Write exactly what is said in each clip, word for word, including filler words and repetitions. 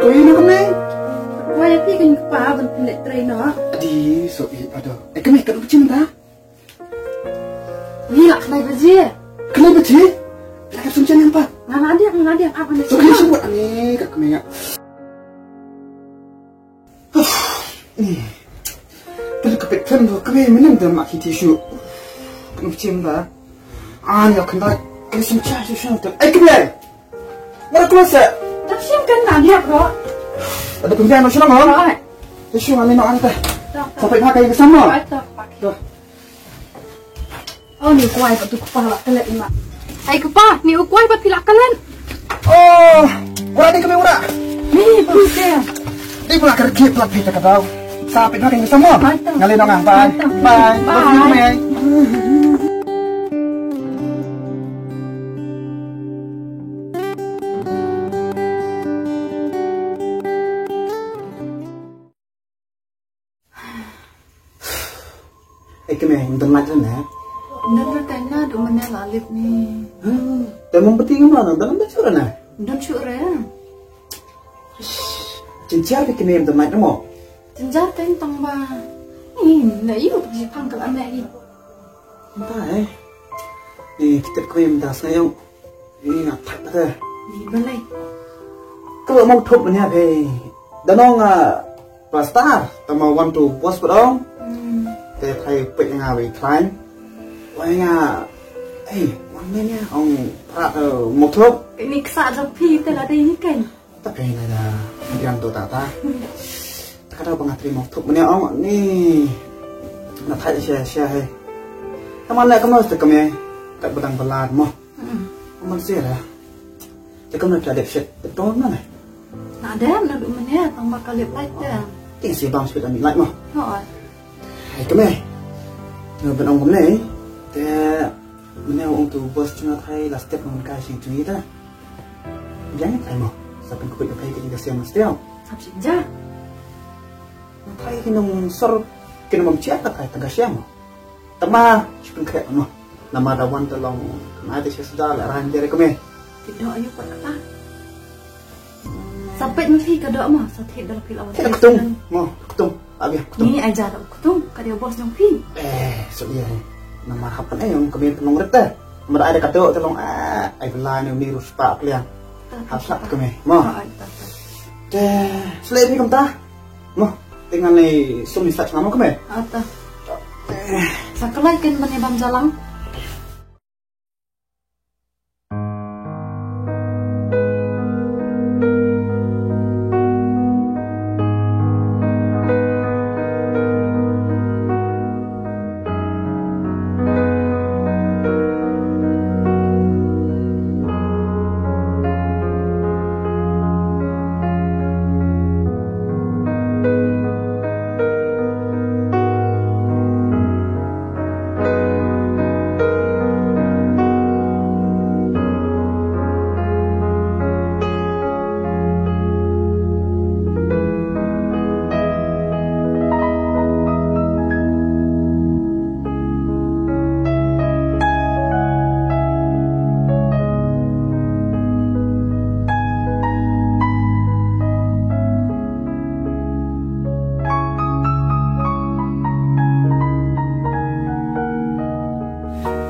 Ko ïa na kumne? Ko ïa phi kan kpa ban phi leh trei noh. Adi so i ado. Eh, kane ka duk chin ta? Ni lah khnai baje. Khnai baje? Lah ka sum chen yang pa. Nga lah dia, nga lah dia. Apa ni? So kini sum buat ani ka kane ya. Pynlong ka pet pynlong ka mei mynnin da ma ki tishu. Kan chim da. Ani ka khandai ka sim cha shu shu. Ai ka mei. Mara klo se. Tap sim kan na dia bro. Ada pembian no shu no. Ai. Tishu ani no ani ta. Sampai pakai ke sama. Ai ta pakai. Oh, ni u kwai pat u kpa la klet ma. Ai kpa, ni u kwai pat phi la klet. Oh, ura dei kami ura. Ni pun ke. Dei pula kerja pula phi tak tahu. Sa pit makan sama. Ai ta. Ngalih nong ah. Bye. Ai ta. Bye. Bye. Bye. Bye. Eh, kame, ym don light ne? Ym don light na, dum mane la lip ni. Hmm, te mombati ngam la don, don shuh ne? Ym don shuh re. Jynjar te kame ym don light mo? Jynjar te tang ba. Ni, na yu ji pang kal ame hi. Mynta eh. Ni, kita kame mynta sa yu. Ni nga thak te. Ni balei? Ka ba mong thup nya phi. Da nong ah, pastor, tama wan tu bos padong. Hmm. Te thai pek nga wei khlain. Wei nga, eh, wan men ya ong prat mong thup. Ni ksa jong phi te la dei ni kan. Ta phi na da, diam tu ta ta. Ta ka da ba nga tri mong thup men ya ong ni. Na thai sia sia he. Tama na ka mos te kame. Kat badang balad mo. Hmm. Aman sih lah. Te kam na ta dep shet. Te ton na ne. Na dep na du mane tang ba ka lip light te. Te si bang shet ami light mo. Hoi. Hai kame. Na ben ong kame. Te mane ong tu bos chuna thai la step nong kai sing chuni ta. Yang thai mo. Sa pen kuit thai ke ka siam step. Sap sing ja. Thai ki nong sor ki nong chia ka thai tang ka siam mo. Tama, shu pynkheh mo. Namar da wan te long, na te shu suda la ran jere kame. Ki doh ayu pat kata. Sa peit ma phi ka doh mo, sa thied da la phi la wan. Thied da ktung, mo, ktung. Abi ktung. Ni ai ja da ktung, ka dei bos jong phi. Eh, so iya. Namar hap kan eh, ong kame pynlong rit te. Namar ai da ka doh te long, eh, ai bela ni uni ruspa kliang. Hap sat kame, mo. Te, sleh ni kumta. Mo, te ngan leit sum ni sat sngam mo kame. Ata. Sa kalai ken ban ïa bam jalang.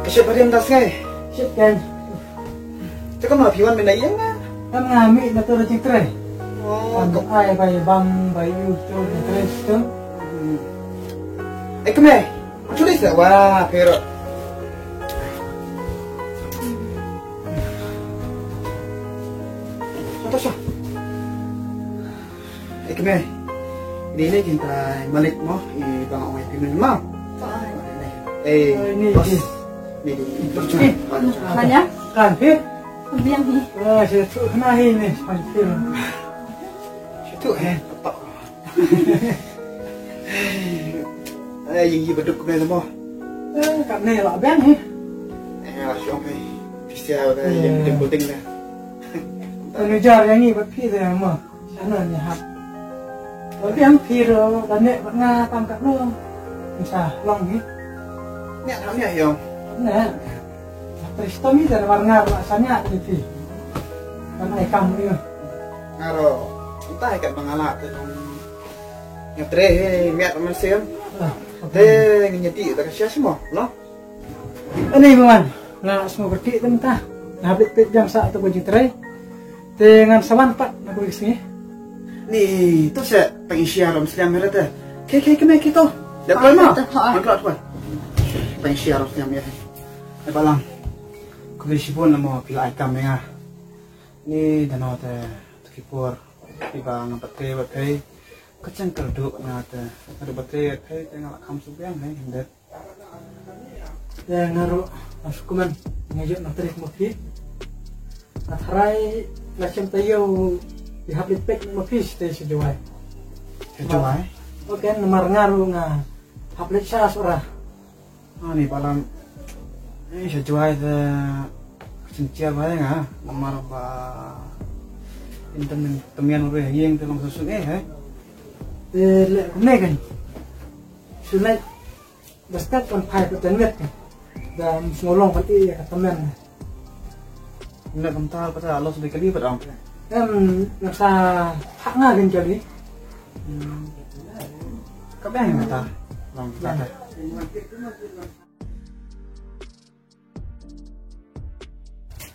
Ka ship harim da sngai. Ship kan. Te ka ma phi wan mynta ïa nga. Kan nga mih na tu da jingtrei. Oh, kan ka ai bai bang bai yu tu jingtrei tu. Eh, kame. Chuli sa wa pero. Natasha. Eh, kame. Ini ni kita malik mo, i bang ong ai payment mo. Eh, ini bos. Ini. Ini. Mana? Kan, eh? Biang ni. Ah, saya tu kena ini, saya tu. Saya tu, eh, tepat. Eh, ïing i baduk kumne mo. Eh, katne la biang hi. Eh, la shong hi. Pisa da ïing building building da. Anu jar ïing i bad phi da mo. Sana ni hap. La biang phi ro da ne bad nga tam katno. Sa long hi. Ne tham ne yong. Ne. Trista mi da war nga la sanya ni phi. Kan ai kam ni. Nga ro. Ai, kat ba nga lah te nong. Nga trei he, miat man sem. Ah, te ngi nyati ta ka sha simo, no? Ani man, nga simo berti te mynta. Nga bit pit jam sa tu ko ji trei. Te ngan sawan pat na ko isi. Ni, to se tang isi aram sliam hera te. Ke, ke, ke me kito. Dah pernah? Dah, ha. Angkat apa? Tang isi aram sliam ya. Eh, balang. Ko isi pun namo pila item ya. Ni dano te, to ki por. Iba nga batre batre. Kacang kerduk nga te. Kerduk batre batre te nga lakam subiang hai hyndet. Te nga ruh, ah, sukuman, nga juk na trei mo phi. Nga tharai la shem tayo, i hap lipek mo phi te si Jowai. Te Jowai? Okay, namar nga ruh nga hap lipek sha sura. Ani balang. Eh, sha Jowai te kacang cia bai nga, namar ba internet temian ruh yang te long susuk eh, eh. Eh, le, ne kan. Sunai. Basket kan phai ko ten met. Da sngolong kan iya ka temen. Ina kam ta pata los de kali pat am. Em, nasa hak nga gen kali. Ka bang ta. Long ta.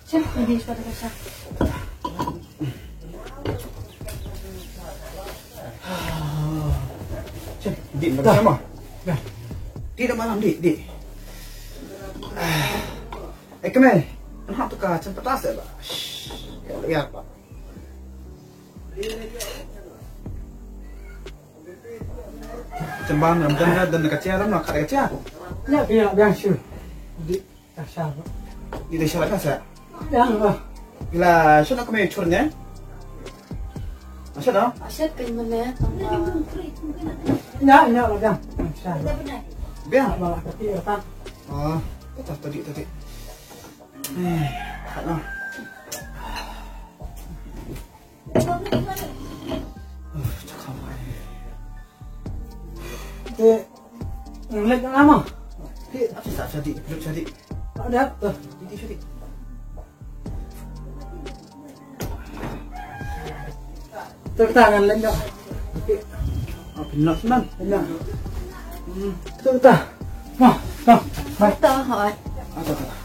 Cem, ini suatu kata. Cem, di mana sama? Di dah malam di, di. Eh, kemai. Hap tu ka cem petas ya, ba. Ya, ba. Cem ban ram dan dan ka cia ram na ka cia. Ya, biar biar sure. Di. Asha ba. Ida sha ka sa. Ya ba. Ila shona kame churnya. Asha da? Asha kan mana tamba. Ya, ya ba ya. Asha. Biang. Ba ka ti ka. Oh, tadi tadi. Eh, halo. Te, nang lek lama. Te, apa sah jadi, belum jadi. Ada apa? Jadi jadi. Terus tangan lek. Apa nak senang? Senang. Hmm. Terus tah. Mah, mah, mah. Tah, hai. Apa tah?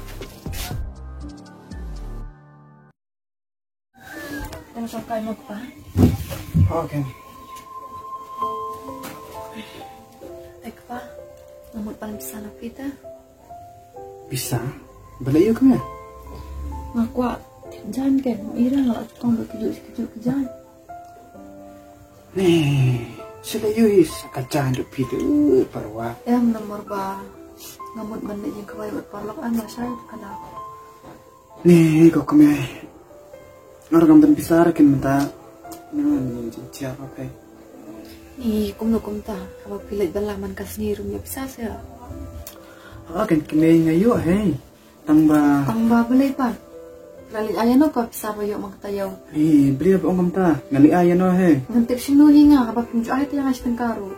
Ïa shongkai mo kpa. Okay. Te kpa, nga mut pan pisa na phi te. Pisa? Balei ïa kane? Nga kwah tip jaiñ, ken ira nga la kong ba kiju kiju ki jaiñ. Ne, sila yu hi sa ka jaiñ ruh phi te, eh, parwa. Em, namar ba nga mut ban leit ïing khawai bad paralok, em, lashai ka na. Ni ko kmie. Nga ruh ngam don pisa ruh kin mynta. Nga ni jingtiar ba phi. Ni kumno kumta, haba phi leit bylla man ka sngi ruh ym ïoh pisa seh. Ha kin kmie nga ïoh hi. Tang ba. Tang ba balei pat? La leit ai ïano pat pisa ba ïoh man ka taïew? Ni balei ba ong kumta? Nga leit ai ïano hi. Ngan tip shano hi nga haba phim ju ai te ïa nga shi tyngka ruh.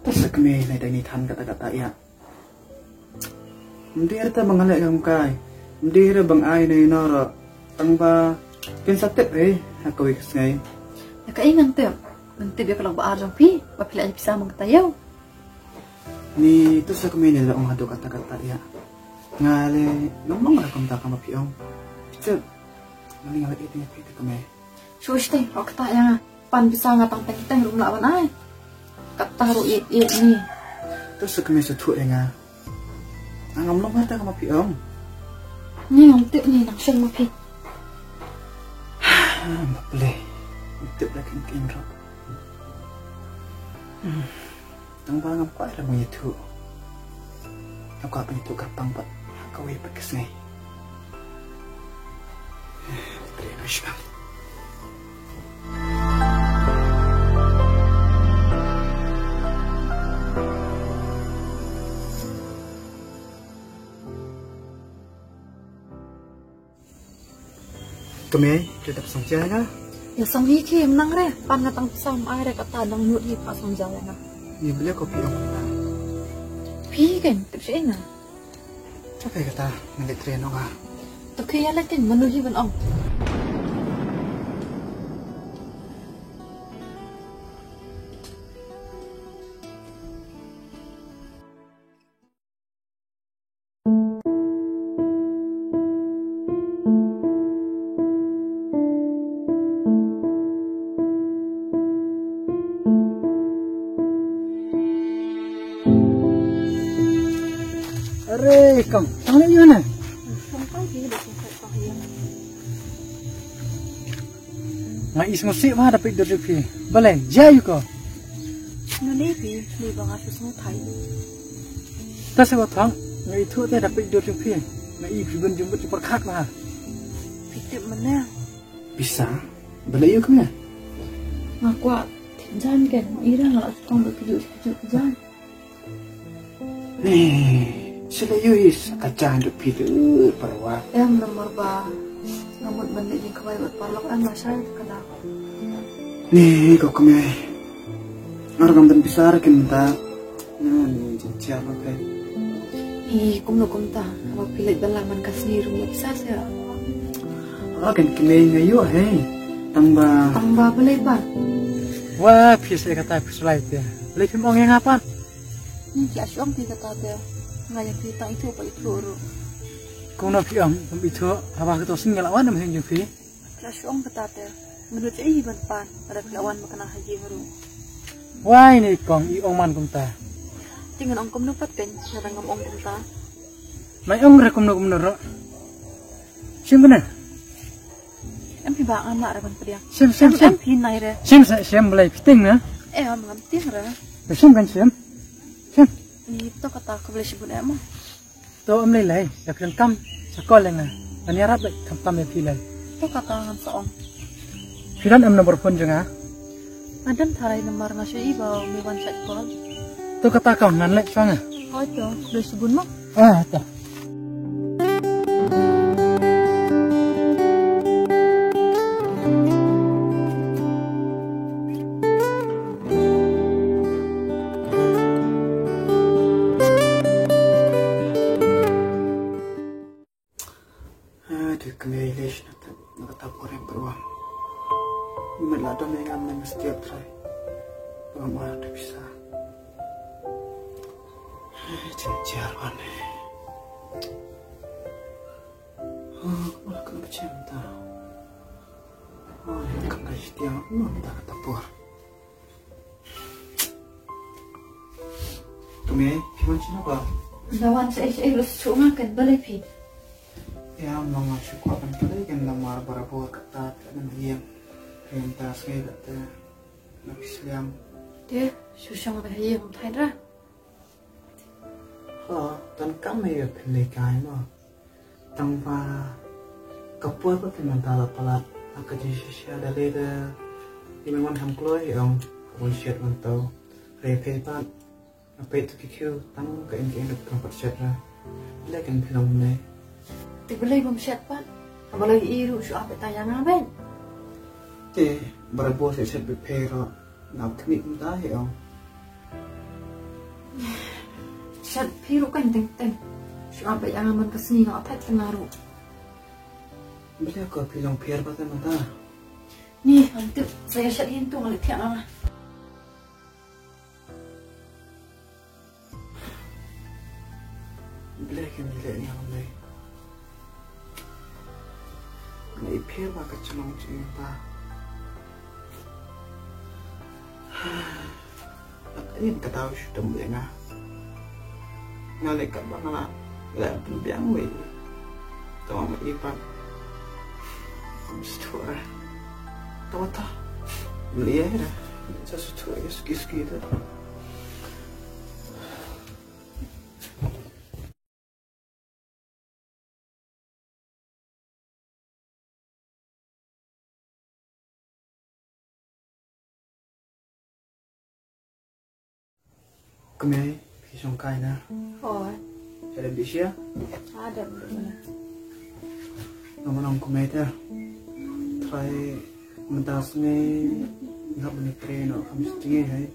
Te sa kmie, nai dei ni than kata kata ïa. Ym dei ruh te ba nga leh kam kai. Ym dei ruh ba nga ai ne ïano ruh. Tang ba phin sa tip hi ha kawei ka sngi. Ïa kaei ngan tip? Ngan tip ïa ka lok ba ar jong phi ba phi leh pisa man ka taïew. Ni tu sa kmie, ni la ong haduh kata kata ïa. Nga leh ngam long ruh kumta kaba phi ong. Phi tip, nga leh nga leh ïa phi te kmie. Shu shtei, ok kata ïa nga. Pan pisa nga tang teng teng ruh ym lah ban ai. Kata ruh ïeit ïeit ni. Tu sa kmie shu thuh ïa nga. Nga ngam long ha ta kaba phi ong. Ni ong tip ni nang shong ma phi. Ba pule. Tip la king king ruh. Tang ba ngam kwah ïa la ban ïathuh. Nga kwah ban ïathuh kyrpang pat ha kawei pat ka sngi. Trei noh shuwa. Kmie, te dap song jia nga. Ïa song hi ki, ym nang re, pan nga tang pisa ym ai re, kata dang nud hi pat song jia nga. Ni bele ko phi ong kata. Phi ken, tip shi nga. Apa kata, nga leh trei noh nga. To ki ïa leh ken, mano hi ban ong. Re kong, tang le ïa na. Kong kai ki da kong kai kong ïa. Nga i sngewsih ba da peit dur jong phi. Balei, jia ïa ko. Nga ne phi, ne ba nga sngewthai. Ta se ba thang, nga ithuh te da peit dur jong phi. Nga i phi ban jumbat jumpat khak na. Phi tip mana? Pisa, balei ïa kmie? Nga kwah tip jan ken, nga i ra nga la sukong ba phi ju phi ju jan. Ni, sila yui sa ka jan du phi du parwa. Em namar ba nga mut ban leh ïa kawei wat parlok em la shai ka da. Ni, ko kmie. Ngar ngam don pisa ra kin mynta. Ni, ni, jin chia ma pe. Ni, kumno kumta. Ba phi leit ban la man ka sngi rum ïa pisa sa. Ra kin kmie nga yu he. Tang ba. Tang ba balei ba. Wa, phi sa kata phi sa lai te. Balei phim ong ïa nga pat. Ni ki ashuang phi kata te. Nga ïa phi tang ithuh pa ithuh ruh. Kumno phi ong, ym ithuh, haba kato sngi la wan ym heng jong phi. Ki ashuang kata te. Nga dut ei ban pan, lada phi la wan ma kane ha ïing ruh. Wai ni kong i ong man kumta. Te ngan ong kumno pat ken, lada ngam ong kumta. Mai ong re kumno kumno ruh. Shim kane. Em phi ba ngam lah re ban pdiang. Shim, shim, em, shim. Em phi nai re. Shim, shim, shim, balei phi tieng na? Eh, ngam, ngam tieng re. Shim kan shim. Shim. Ni to kata ko balei shibun em. To em lei lei, da phi donkam sa call ïa nga. Ngan ïarap beit khamtam ïa phi lei. To kata ngan sa ong. Phi don em number phone jong nga? Nga don tharai namar nga shu i ba me wan sa call. To kata ka ngan leit shuwa nga. Hooid to, balei shibun mo. Ah, to. Ah, dei kmie lei na ta, na kata por em pyrwa. Met la don ïa nga mynne nga stiap trai. Ngam arta pisa. Ah, jin jar wan. Ah, kumno kan pachem ta. Ah, kan ka stiap mynta kata por. Kmie, phi wan shano ba? Da wan sa ei sa ei ruh shu nga kan balei phi. Ïa, ma nga shu kwah ban pynleit kan namar barabor kata ka dang ïeng. Phi mynta sngi kata na phi sliang. Te, shu shong ba ïeng thait ra. Ha, donkam ïa phi lei kai mo. Tang ba ka por ba phi mynta la palat ha ka jingshisha da lei da. Ïa me wan ham kloi ong bun shet mynta. Re phi pat. Nga peit tu ki khiew tang ka in ka in ruh kam pat shet ra. Lei kan phi long ne. Te balei bym shet pat. Balei i ruh shu ap ta ïa nga beit. Te barabor shet shet beit phi ruh. Nga khmih mynta hi ong. Shet phi ruh kan teng teng. Shu ap ïa nga man ka sngi nga thait ka nga ruh. Balei ko phi long pher ba ta mynta. Ni, ngam tip sa ïa shet hin tu nga leh thiah nga. Blei kin ïaleh ïa nga, Blei. Nga i pher ba ka chnong jong nga ba. Nga ka ïeng ka daw shu dum ïa nga. Nga leh katba nga lah leh pynbiang wei. Tang ma i pat. Shuh. Tang ma ta. Blei ïa. Sa shuh ïa suki suki ta. Kumne, phi shong kai na. Hooid. Ka dep dih sha? Ah, dep dih na. Nga ong kumne te. Trai mynta sngi nga hap ban trei noh kham shi taïew hai.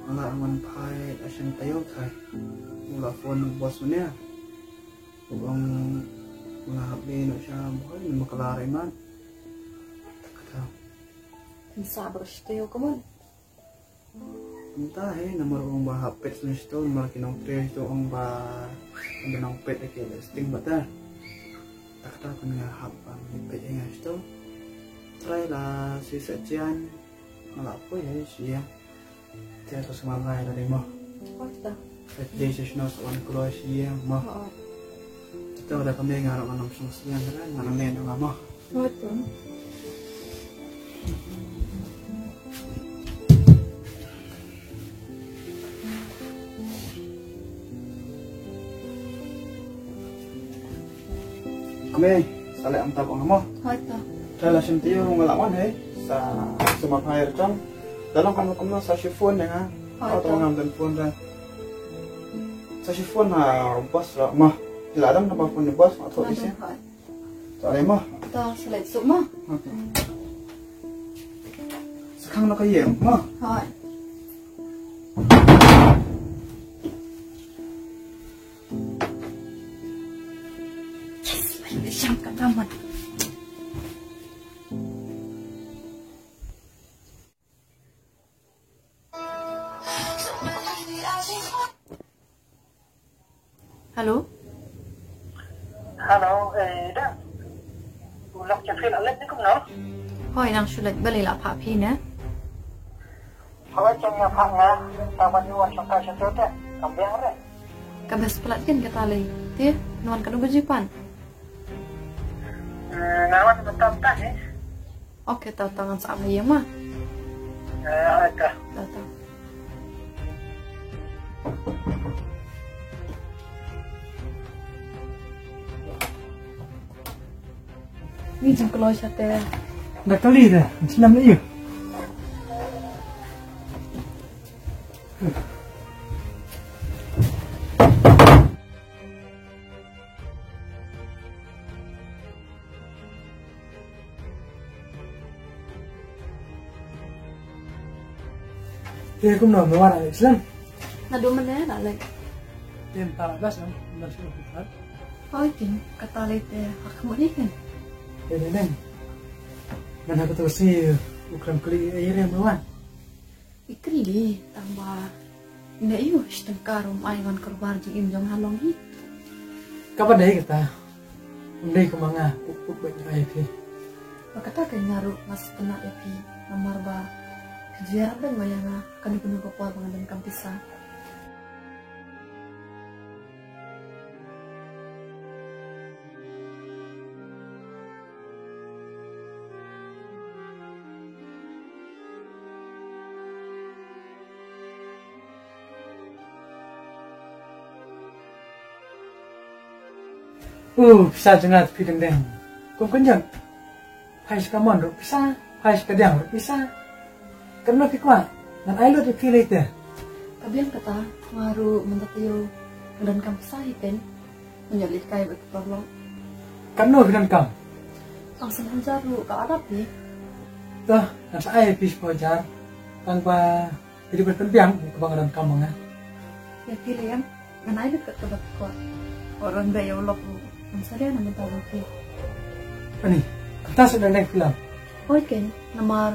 Nga la wan phai la shen taïew thai. Nga la phone boss mynne. U ong nga hap dei noh sha Bhoi, mynba ka la rai mat. Kata. Phin sah bad ka shi taïew kumno? Mynta hi namar u ong ba hap peit sha shi taïew, namar ki nongtrei shi taïew ong ba, ong ba nongpeit da ki la sting bad ta. Kata phin nga hap ban peit ïa nga shi taïew. Trai la shi seh jan. Nga la poi hi shi ïa. Te to sumar lai la dei mo. Oi ta. Ka dei shisha snoh sa wan kloi sha ïing mo. Hooid. Te da ka mei nga ruh ngan ym shong sngewsih nga nang mei na nga mo. Hooid to. Kmie, sa leh ong tap ong mo. Hooid to. Te la shim te ïoh nga la wan hei. Sa sumar phai rchong. Da long kam kumno sa shu phone ïa nga. Hooid to. Ngam don phone da. Sa shu phone ha boss ruh mo. Phi la don number phone ïa boss ma thoh ïa sha. Hooid. Sa leh mo. To sa leh suk mo. Okay. Sa khang noh ka ïing mo. Hooid. Hello. Hello, eh, da. U lok Jeffrey la leit ne kumno? Hooid, nang shu leit, balei la phah phi ne? Hooid, jong nga phah nga, tang ban wan shong ka sha te, kam biang re. Ka best palat kin kata lei. Te, ngan wan katno baje pat? Eh, ngan wan mynta mynta hi. Ok, ta ta ngan sa ap ïa ma. Eh, ok. Ta ta. Ni jong kloi sha te. Da kali da, snem ni. Te kumno me wan alex lan? Naduh mynne la leh. Te mynta la bas em, mynta shu. Hooid, kata lei te ha khmut ïa ken. Te ne neng. Ngan ha kato si u khlem kylli ei re me wan. I kylli tang ba ine ïoh shi tyngka ruh ym ai wan kyrpad jingim jong nga long hi. Kaba dei kata. Ym dei kumba nga, u kut bad nga ïa phi. Ba kata ka nga ruh nga sngewtynnat ïa phi namar ba phi ju ïarap bad nga ïa nga kano kano ka por ba nga donkam pisa. Uh, pisa jong nga te phi deng deng. Kum kynjang. Phai sha ka mon ruh pisa, phai sha ka diang ruh pisa. Katno phi kwah? Ngan ai lut ïa phi lei te. Ka biang kata, nga ruh mynta te ïoh nga donkam pisa hi pen. Ngan ïoh lehkai bad ka paralok. Katno phi donkam? Tang san hajar ruh ka adap hi. To, ngan sa ai ïa phi shiphew hajar. Tang ba phi dei ban pynbiang kaba nga donkam ma nga. Ïa phi lei em. Ngan ai lut kat kaba phi kwah. Wat wan beh ïa u lok ruh. Ngam salia na mynta ruh phi. Ani, kumta shu dang dang phi lam. Hooid keiñ, namar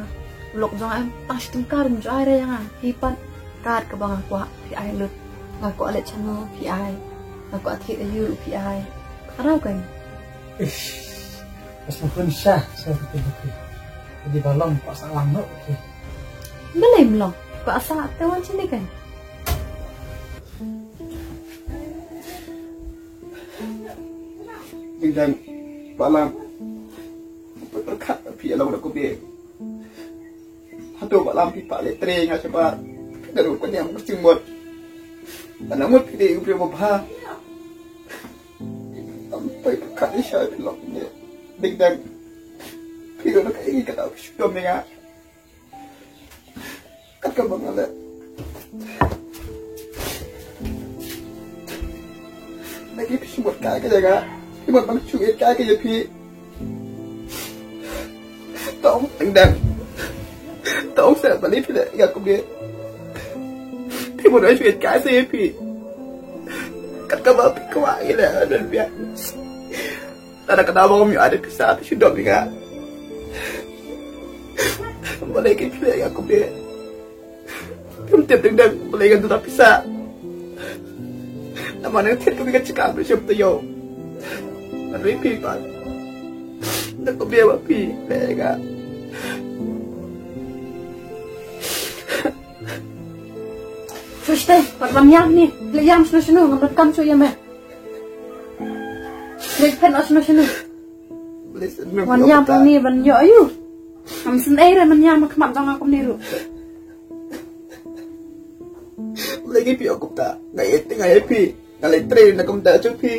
u lok jong nga em tang shi tyngka ruh ym ju ai re ïa nga. Phi pat kat kaba nga kwah phi ai lut. Nga kwah leit shano phi ai. Nga kwah thied aïu phi ai. Kata keiñ. Ish, bas ma khun sha, sha phi phi. Phi dei ba long kwah sah lang noh phi. Balei ym long? Kwah sah te wan shane keiñ. Dang dang, ba lam. Pyrkhat phi ïa long da khublei. Hato ba lam phi pah leh trei nga shabar. Phi da ruh ka niam ka jingmut. Ba na mut phi dei u briew ba bha. Ym poi pyrkhat ïa sha phi long ne. Dang dang. Phi ïoh na kaei kata phi shu dom ïa nga. Kat kaba nga leh. Lagi phi shu mut kai ka ïa nga. Phi mut ban shu ïeit kai ka ïa phi. Tong teng dang. Tong sa bali phi leh ïa kumne. Phi mut ban shu ïeit kai sa ïa phi. Kat kaba phi kwah ïa leh don biang. Lada ka daw ba ngam ïoh ai da pisa phi shu dom ïa nga. Balei ki phi leh ïa nga kumne? Phim tip dang dang balei ngan don da pisa. Namar nang thied kumne ka jaka ba shu taïew. Ngan ri phi pat. Da kumne ba phi leh ïa nga. Shu shatei, wat wan ïam hangne. Leit ïam shano shano, ngam donkam shuh ïa me. Leit phet noh shano shano. Wan ïam hangne ban ïoh aïu? Ngam sngewthuh re ban ïam ha khmat jong nga kumne ruh. Leit ïa phi, ong kumta. Nga ïeit te nga ïa phi. Nga leit trei na kumta jong phi.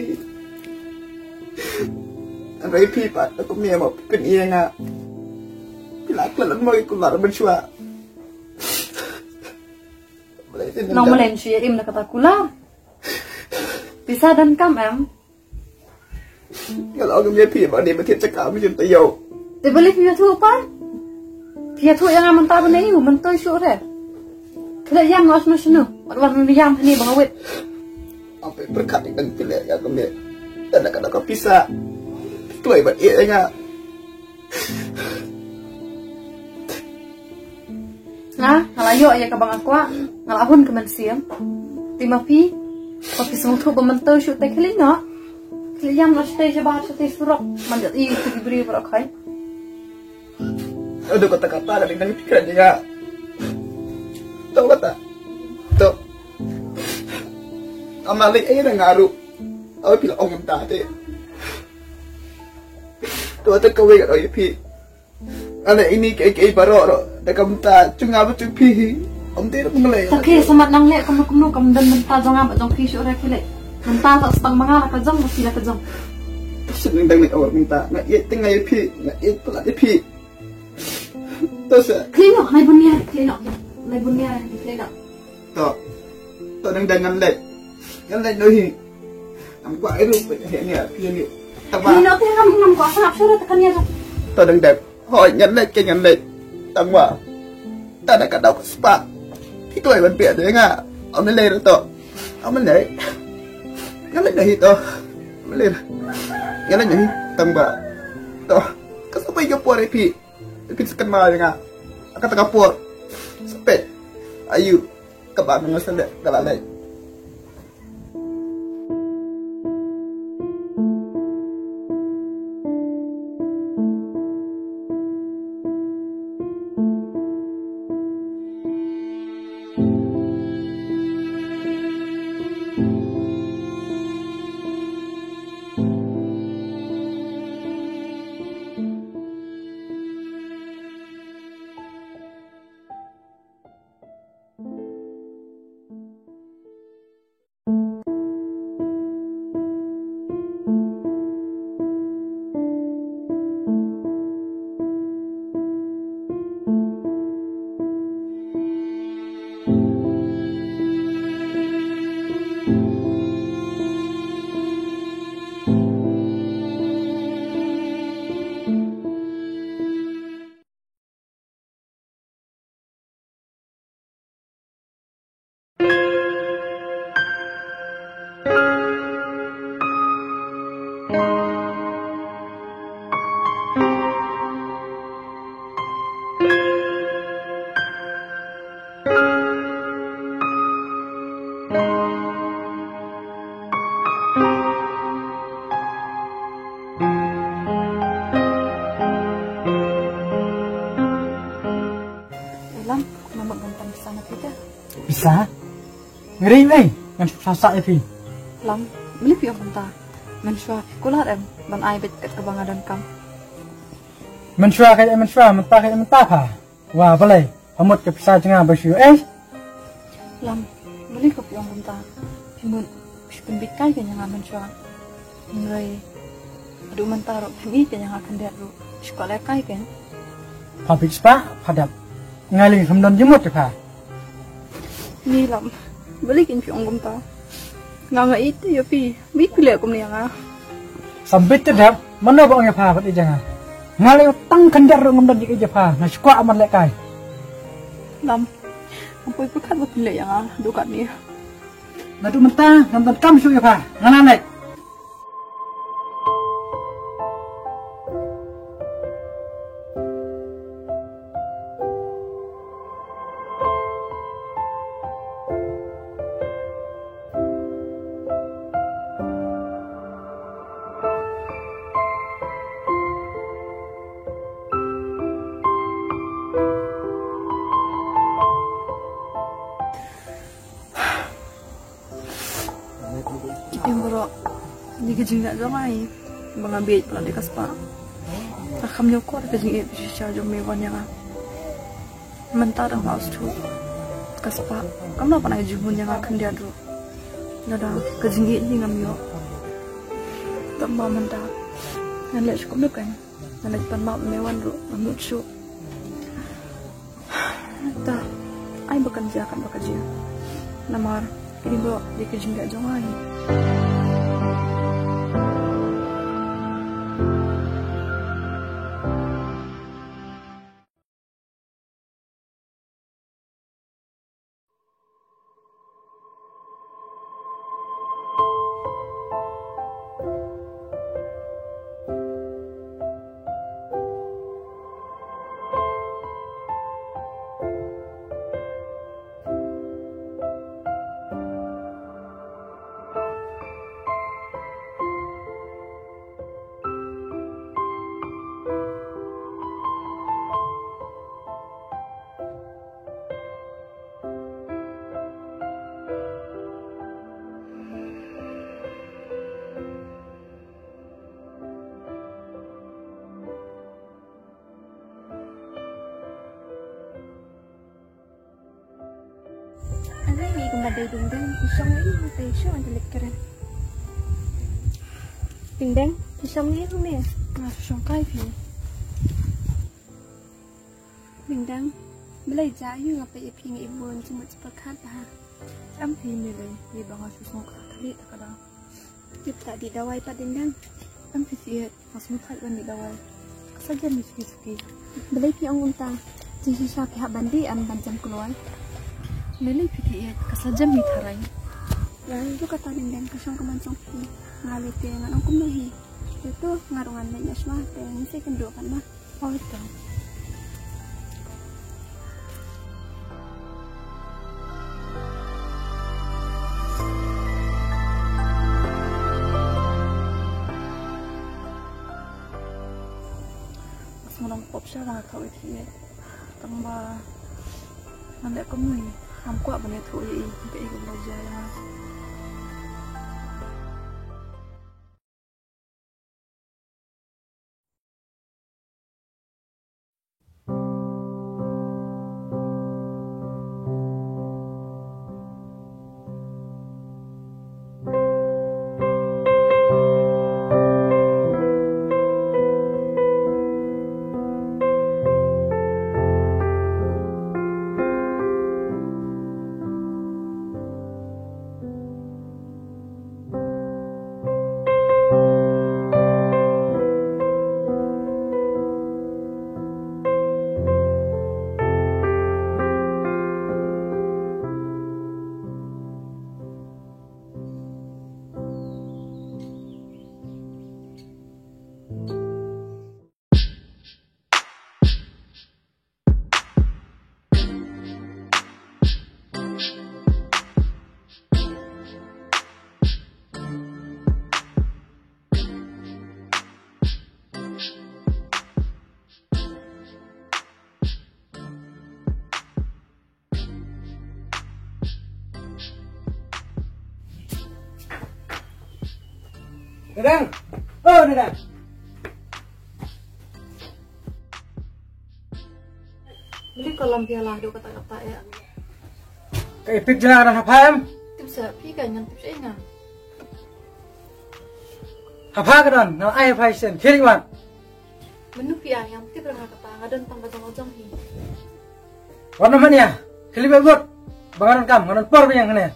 Hynrei phi pat, na kumne mo phin ïa nga. Phi la klet lem mo ïa kular mynshuwa. Nong malen shu ïa im na kata kular. Pisa donkam em. Nga la ong ïa phi ba dei ba thied jaka mynta ïoh. Te balei phi ïathuh pat? Phi ïathuh ïa nga mynta ba ne ïu mynta shuh re. Khlem ïam nga shano shano. Wat wan ïam hangne ba nga wit. Ap pyrkhat ïa ka phi leh ïa ka me. Tang da ka da ka pisa. Phi kloi bad ïa nga. Nga, nga la ïoh ïa kaba nga kwah, nga la hun ka mynsiem. Te ma phi, ba phi sngewthuh ba mynta shuh te khlieh noh. Khlieh ïam noh shatei shabar shatei surok, man ïa i tu ki briew baroh khai. Aduh, kata kata ka ding dang phi kren ïa nga. To kata. To. Ama lei ai dang aru. Awi phi la ong mynta te. To kata kawei ka dei phi. Ane ini ke ke baroh ro. Da ka mynta jong nga bad jong phi hi. Ym dei ruh ngalei. Ta ke samat nang leh kumno kumno kam don mynta jong nga bad jong phi shuh re ki leh. Mynta ta stang ma nga la ka jong, ma phi la ka jong. Shu nang dang leh awar mynta. Nga ïeit te nga ïa phi, nga ïeit palat ïa phi. To sa. Khlei noh, nai bun ïa, khlei noh. Nai bun ïa, khlei noh. To. To dang dang ngan leit. Ngan leit noh hi. Ngam kwah ai ruh peit hi nia phi nia. Tang ba. Ni no te ngam ngam kwah sngap shuh ruh te kan ïa ruh. To dang dang. Hoi ngan leit ke ngan leit. Tang ba. Ta da ka dau ka spah. Phi kloi ban peit ïa nga. Ym lei ruh to. Ym lei. Ngan leit noh hi to. Ym lei. Ngan leit noh hi. Tang ba. To. Ka sa bai ka por ïa phi. Phi sa kynmaw ïa nga. Kata ka por. Sa peit. Ayu. Kaba nga sa leh, ka la leh. Lam, namar ban tam pisa na phi te. Pisa? Ngeri ei, ngan shu sah sah ïa phi. Lam, meli phi ong kumta. Mynshuwa phi kular em, ban ai beit kat kaba nga donkam. Mynshuwa ka ai mynshuwa, mynta ka ai mynta pha. Wa balei, pha mut ka pisa jong nga ba shu ei. Lam, meli ka phi ong kumta. Phi mut, phi pynbit kai ka ïa nga mynshuwa. Hynrei haduh mynta ruh phim i ka ïa nga khyndiat ruh. Shu kwah leh kai kein. Pha bit spah, pha dep. Nga lei kham don jingmut ïa pha. Ni Lam, balei kein phi ong kumta. Nga nga ïeit ïa phi, balei phi leh kumne ïa nga. Sambit te dep, mano ba ong ïa pha bad ïa nga. Nga lei tang khyndiat ruh ngam don jingïeit ïa pha, nga shu kwah ban leh kai. Lam, nga poi pyrkhat ba phi leh ïa nga, haduh katne. Naduh mynta ngam donkam shuh ïa pha, nga la leit. Ïa baroh, dei ka jingeh jong nga hi ba nga bieit palat ïa ka spah. Nga kham ñiewkor ka jingïeit ba shisha jong me wan ïa nga. Mynta dang la shu ka spah kam lah ban ai jingmut ïa nga khyndiat ruh. Lada ka jingïeit hi ngam ïoh, tang ba mynta ngan leh shuh kumno kan. Ngan leit pan map me wan ruh ngam nud shuh. Ta ai ba kan jia kan ba ka jia. Namar kine baroh dei ka jingeh jong nga hi. Alai ni kumba dei ding dang, ki shong ni te shong ante lek keren. Ding dang, ki shong ni ruh me. Nga shong kai phi. Ding dang, balei ja ïa nga peit ïa phi nga i bun jingmut jingpyrkhat bha. Em phi me lei, ïa ba nga shu sngewkhia kali ta ka dang. Tip ta dih dawai pat ding dang. Em phi thied, nga sngewkhia ban dih dawai. Ka sa jem ni suki suki. Balei phi ong kumta? Jingshisha phi hap ban dih em ban jem kloi. Me lei phi thied, ka sa jem ni tharai. Ïa, ïa kata ding dang ka shong ka man jong phi. Nga lei te ngan ong kumno hi. Te to nga ruh ngan leit noh shuwa te ngi sa ïakynduh pat ma. Oi to. Nga sngewlong pop sha nga khaw ïa phi. Tang ba ngan leh kumno hi. Ngam kwah ban ïathuh ïa i, ïa i kumno jia ïa nga. Dadang! Oh, Dadang! Beli kolam piala do kata-kata ya. Ka epik jela ada hafam? Tip sa pi kan yang tip sa ingat. Hapa ka don, na ai hapa isen, kiri wan. Menu pia yang tip ranga kata ngadon tang bajong ojong hi. Warna mania, kili bagut. Bangaran kam, ngaran por biang kene.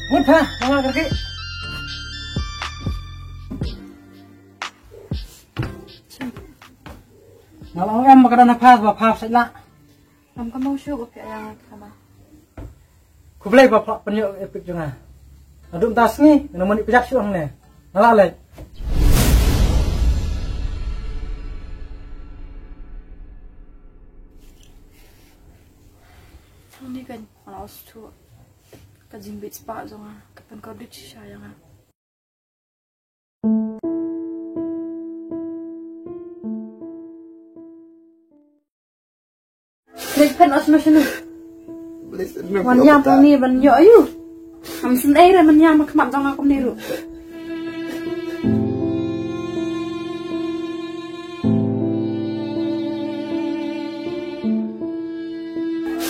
Mut ha, mama kerki. Nga la ong em ba ka don ha phas ba phas sait la. Ngam ka mong shuh ba phi ïa nga khana. Khublei ba phi la pynïoh epik jong nga. Naduh mynta sngi nga mani pjak shuh hangne. Nga la leit. Hangne kan nga la os shuh. Ka jingbit spah jong nga ka pynkordit shisha ïa nga. Phet os ma shanu. Wan ïam pang ni ban ïoh ayu. Am syn ei re man ïam khmat jong nga kumne ruh.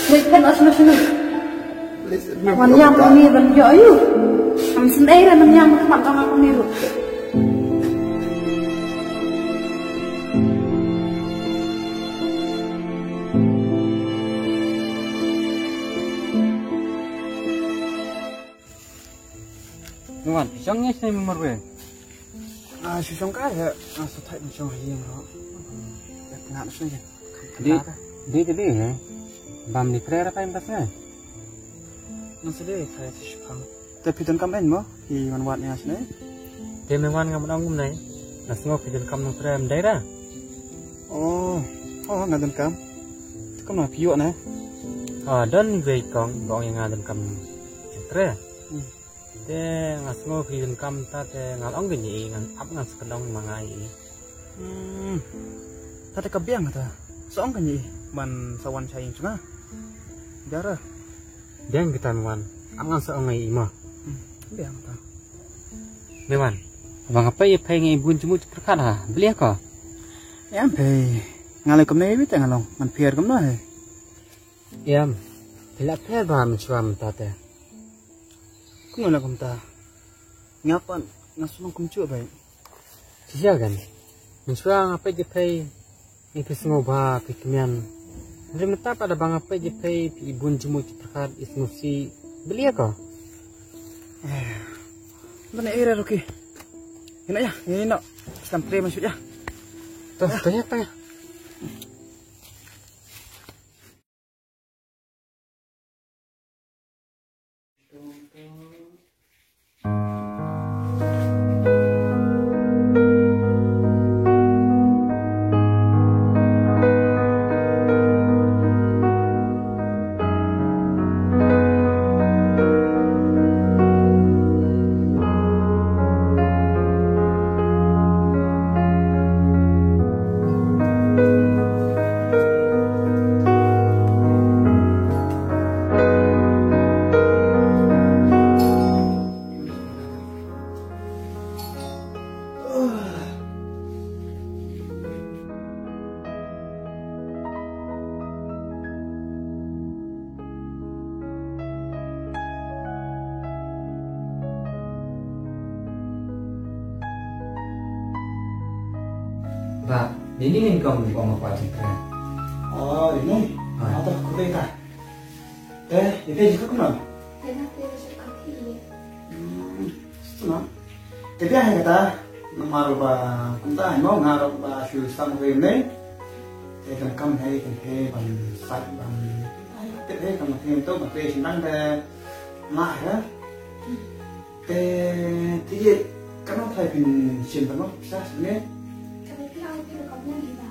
Phet os ma shanu. Wan ïam pang ni ban ïoh ayu. Am syn ei re man ïam khmat jong nga kumne ruh. Wan, shong ngi shne marwei. Ah, shu shong ka ya. Ah, sa thai shong ha ïing ro. Ya, pynah shong ya. Di, di, di, di, ya. Bam di tre ra pa imbas ne. Nang sede thai sa shipang. Te phi donkam ïa mo, phi wan wad ïa nga shane? Te me wan ngam ong kumne. Nga sngew phi donkam nongtrei, ym dei ra? Oh, oh, nga donkam. Te kumno phi ïoh ne? Ah, don wei kong ba ong ïa nga donkam nongtrei. Hmm. Te nga sngew phi donkam ta te nga ong kane ïa i, ngan ap ngan sa pynlong ma nga ïa i. Hmm. Ta te ka biang ta. Sa ong kane ïa i ban sa wan sha ïing jong nga. Biang ra. Biang kita me wan. Ap ngan sa ong ïa i mo. Hmm. Biang ta. Me wan. Ba nga peit ïa phi ngi bun jingmut jingpyrkhat ha. Balei ko? Em phi. Nga leh kumne ïa phi te nga long. Ngan pher kumno he. Em. Phi la pher ba mynshuwa mynta te. Kumno la kumta. Nga pat nga sngewlong kumjuh bha. Shisha kan. Mynshuwa nga peit ïa phi, ïa phi sngewbha, phi kmen. Hynrei mynta pat da ba nga peit ïa phi, phi bun jingmut jingpyrkhat, i sngewsih. Balei ko? Eh. Mynta ïa ra ruki. Ïa na ïa, ïa na. Stam pre masuk ïa. Tuh, tuh ïa, tuh ïa. Ba, ini ni kong kong apa cakra. Oh, ini. Ah. Atau kau tak? Te, ïa phi jingkut kumno? Te nga te nga shu kut hi. Hmm, shu kumno? Te biang hi kata, namar ba kumta hi mo nga ruh ba shu sdang rim ne. Te kan kam hi kan hi ban sait ban. Ai, te hi kan hi to ban trei shynrang te. Nga hi. Te, te ïa, kan ong thai phin shim ban mo, pisa shim ne. Kan ong phi ong phi ka bun hi ba.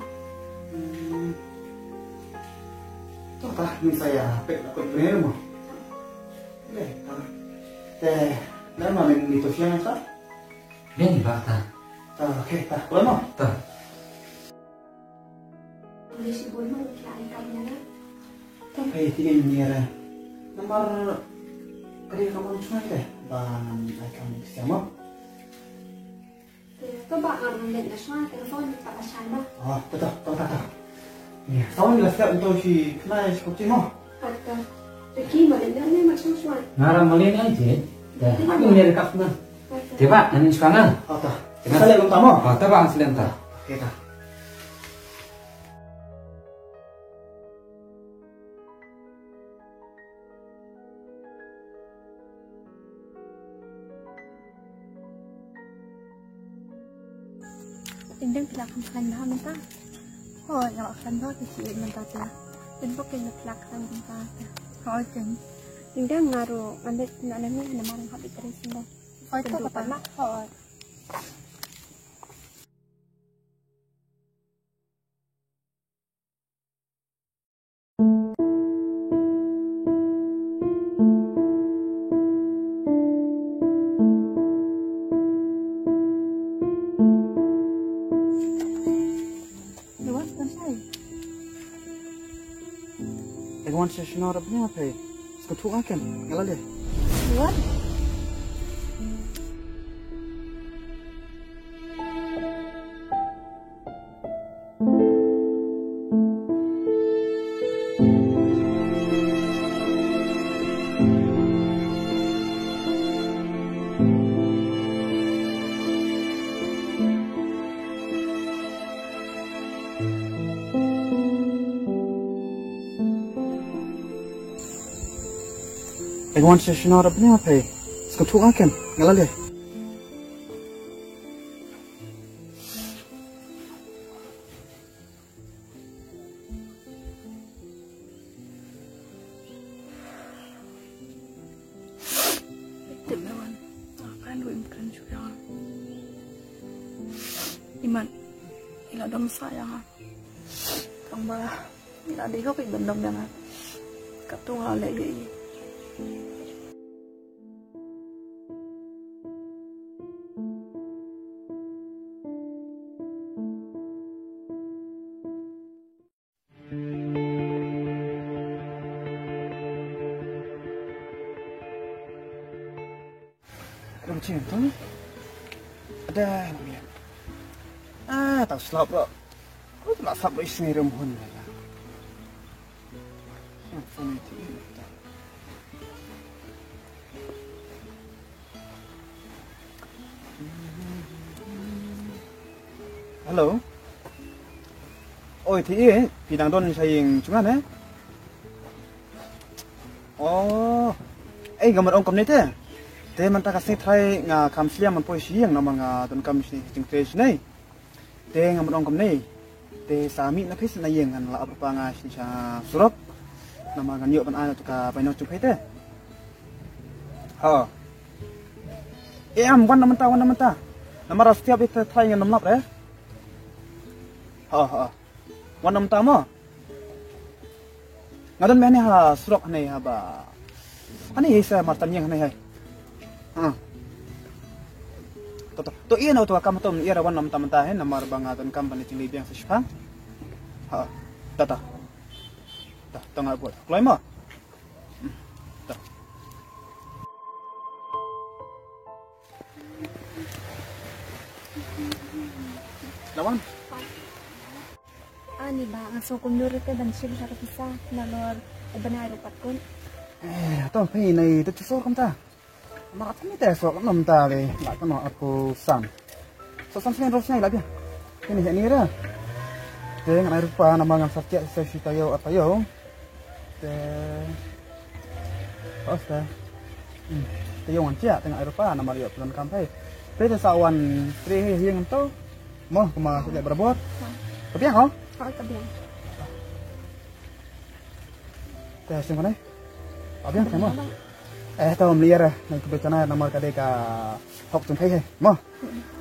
Hmm. To ta, ngin sa ïa peit la kut pyneh mo. Le, ta. Te, dan ma min mi to siang ta. Bien ba ta. Ta, okay, ta. Kulo mo. Ta. Boleh si bol mo, kya ai kam na. Ta, peit ti ni ra. Namar ka dei ka mon chungai te. Ba ai kam ni siang mo. To ba ngan leit na shuwa, te phone pat la shai ba. Ah, to, to, to, to, to. Ïa, phone la step to shi khnai shi kopchi mo. Ah, to. Te ki ma leit na ne ma shuwa shuwa. Nga ra ma leit na je. Te, te ma ni ne ka phone. Ah, to. Te ba, ngan shuwa nga. Ah, to. Te nga sa leit long ta mo. Ah, to ba ngan sa leit ta. Okay, to. Ding ding phi la khlaiñ bha mynta. Hooid, nga la khlaiñ bha, phi ïeit mynta te. Dang bok phi la khlaiñ mynta te. Hooid, ding. Ding ding nga ruh ngan leit na nang ne namar nga hap leit trei shen dei. Hooid, to pat ma. Hooid. Wan sha shnong Rabnia phi. Ska thuh nga ken, nga la leh. What? Wan sha shnong Rabnia phi. Ska thuh nga ken, nga la leh. Tip me wan. Ah, kan wim kan shu yang. Iman. Ila dom sa yang. Tang ba. Ila di hok iban dom yang. Katung ale ye. Ada macam tu. Ada nak lihat. Ah, tak slap pula. Kau tu nak slap pula isi ni rem hun. Apa ni tu? Hello. Oi, Thi, eh, phi dang don sha ïing jong nga ne? Oh. Eh, nga mut ong kumne te. Te mynta ka sngi Trai nga kham sliang ban poi sha ïing namar nga donkam shane jingtrei shane. Te nga mut ong kumne. Te sa mih na phi sha ïing ngan la ap rupa nga sha surok. Namar ngan ïoh ban ai na tu ka bainong jong phi te. Ha. Eh, am, wan na mynta, wan na mynta. Namar sitiap ïa Trai ngan ym lap re. Ha, ha. Wan na mynta mo. Nga don mane ha surok hane haba. Hane hi sa martan ïing hane hai. Ha. To, to. To ïa na to kam to ïa ra wan na mynta mynta hai namar ba nga donkam ban jingleit biang sa shipang. Ha. To, to. To, to nga buat. Kloi mo. Lawan. Ani ba nga sngewkmen ruh te ban shim sha ka pisa nalor ban ai ruh pat kun. Eh, to phi nai te shisha kumta. Mar kat ni te sok nom ta le la ka no aku san. Sok san sien ros nai la bia. Kini ni ra. Te ngan ai rupa namar ngan sa kiak sa shi tayo atayo. Te os te. Hmm. Te yong an cia tengah ai rupa namar yo tuan kampai. Te te sawan tre he hiang to. Mo kuma sejak berabot. Kepiang ho? Kepiang. Te sing mana? Kepiang te mo. Eh, to mliar na ki bechana namar ka dei ka hok chung phai he. Mo.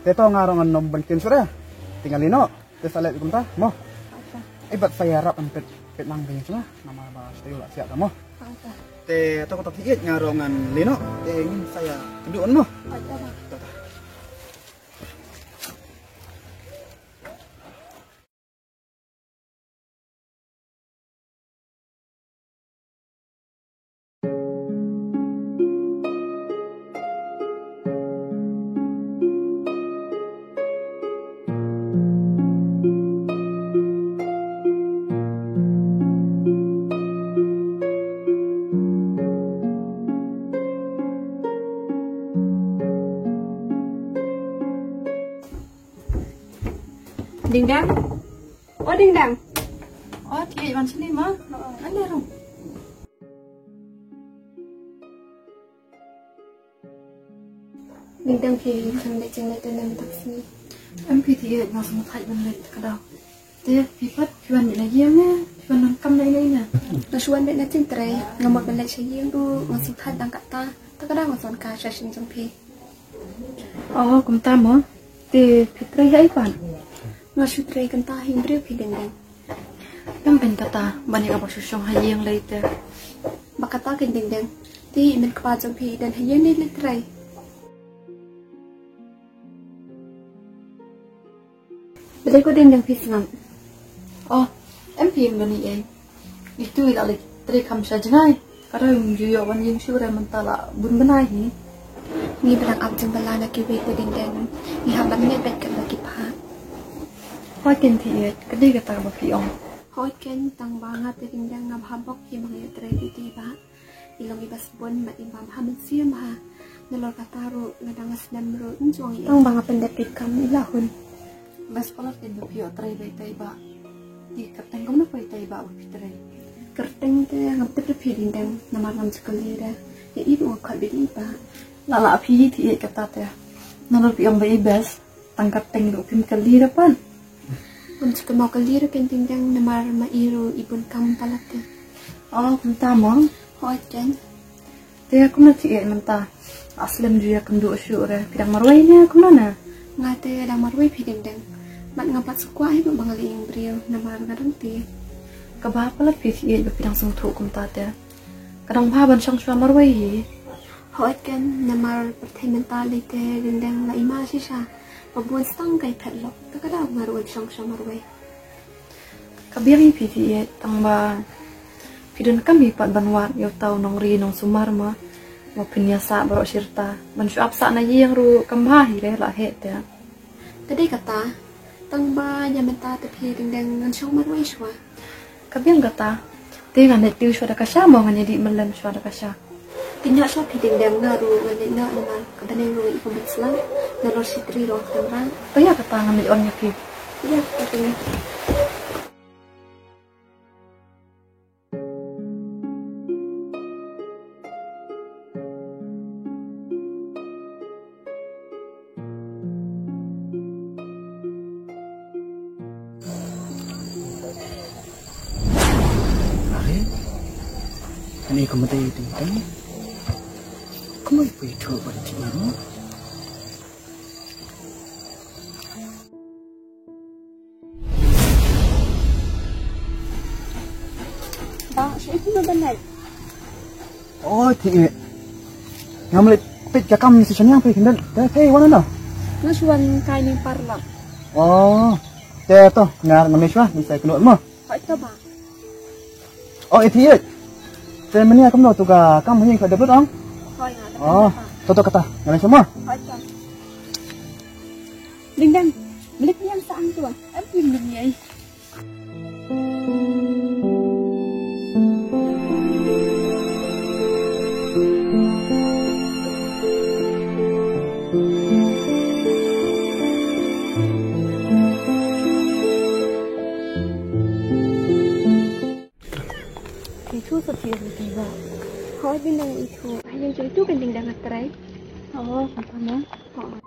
Te to nga rong an nom ban kin sura. Tinggal lino. Te sa leh kumta, mo. Ai bat sa ïarap an pet pet nang bini sula. Namar ba sta yu la siat mo. Te to ko to thiet nga rong an lino. Te ngin sa ïa kendu an mo. Ding dang. Oh, ding dang. Oh, thiah wan sini ma. Ane rum. Ding dang phi kan leh jingeh te nem tak sini. Em phi thiah nga sngewthuh ban leh ka dau. Te phi pat phi wan na ïing ne phi wan nang kam na ïing ne. Nga shu wan leh na jingtrei nga mut ban leh sha ïing ruh nga sngewthuh dang kata. Ta ka dang nga son ka sha shin jong phi. Oh, kumta mo. Te phi trei ha i pan? Nga shu trei kynta hi briew phi deng deng. Dang ben kata ban ïa ka ba shu shong ha ïing lei te. Ba kata ken deng deng. Te i men kpa jong phi i don ha ïing ne lei trei. Balei ko deng deng phi sngap? Oh, em phi em don i ei. Itu i la lei. Trei kham sha jngai. Ka dei ju ïoh wan ïeng shuh re mynta la bun bnai hi. Ngi ba dang ap jingbylla na kiwei te ding dang. Ngi hap ban ngeit beit kat ba ki phah. Hooid ken Thied, ka dei kata ba phi ong. Hooid ken, tang ba nga te ding dang nga bha bok hi, ma nga ïa trei beit hi ba. I long i ba sbun bad i ba bha mynsiem ha. Nalor kata ruh lada nga snem ruh ym ju ong i. Tang ba nga pyndep beit kam i la hun. Best palat ken ba phi ïoh trei beit te i ba. Te kyrteng kumno phi te i ba, ba phi trei? Kyrteng te ngam tip re phi ding dang, namar ngam ju kylli re. Ïa i ruh nga khot beit i ba. La lah phi Thied kata te. Nalor phi ong ba i best. Tang kyrteng ruh phim kylli re pat. Ngam ju kynmaw kylli re ken ding dang, namar ma i ruh i bun kam palat te. Oh, kumta mo? Hooid ken. Te kumno Thied mynta? La slem ju ïakynduh shuh re, phi dang marwei ne kumno ne? Nga te dang marwei phi ding dang. Bad nga pat shu kwah hi ruh ba nga leit ïeng briew namar nga dang te. Kaba palat phi Thied ba phi dang sngewthuh kumta te. Ka dang bha ban shong shuwa marwei hi. Hooid ken, namar pyrthei mynta lei te ding dang la i ma shisha. Ba bun stang kai phet lok. Te ka dang nga ruh ban shong shuwa marwei. Ka biang ïa phi Thied, tang ba phi donkam hi pat ban wad ïa uta u nongri nongsumar ma. Ba phin ïasah baroh shirta. Ban shu ap sah na ïing ruh kam bha hi re, la heh te. Ka dei kata, tang ba ïa mynta te phi ding dang ngan shong marwei shuwa. Ka biang kata, te ngan leit tiew shuwa da ka sha mo, ngan ïa dih myllem shuwa da ka sha. Te ïa shuwa phi ding dang, nga ruh ngan leit noh namar ka bneng ruh i kum ban slang, nalor shi tarik ruh kan rang. Te ïa kata ngan leit on ïa phi. Ïa kata te. Are, kane ka mdei ding dang. Kumno phi ïathuh ba dei tip na mo? Ba, shu ïa kumno ban leit? Oh, Thied. Ngam leit peit ka kam sha shaniang phi khyndiat. Te phi wan na? Nga shu wan kai ning paralok. Oh. Te to, nga ngam leit shuwa, ngin sa ïakynduh mo. Hooid to ba. Oh, i Thied. Te mynne kumno to ka kam ha ïing ka dep lut ong? Hooid nga dep lut. Oh, to to kata. Ngam leit shuwa mo. Hooid to. Ding dang. Mlik niam sa ang to. Em pim ding ai. Ithuh sa phi ïa ki ba. Hooid ding dang ithuh. Ai ïa ithuh kan ding dang ha trai. Oh, kata mo. Hooid.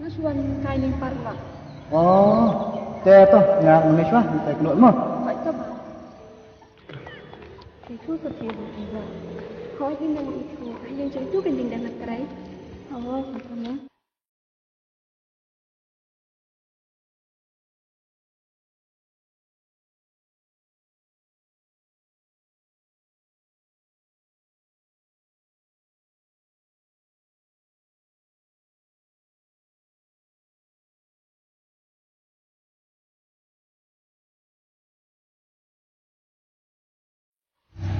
Nga shu wan kai ning paralok. Oh, te to, nga ngam leit shuwa, ngin sa ïakynduh mo. Hooid to ba. Ithuh sa phi ïa ki ba. Hooid ding dang ithuh. Ai ïa ithuh kan ding dang ha trai. Oh, kata mo.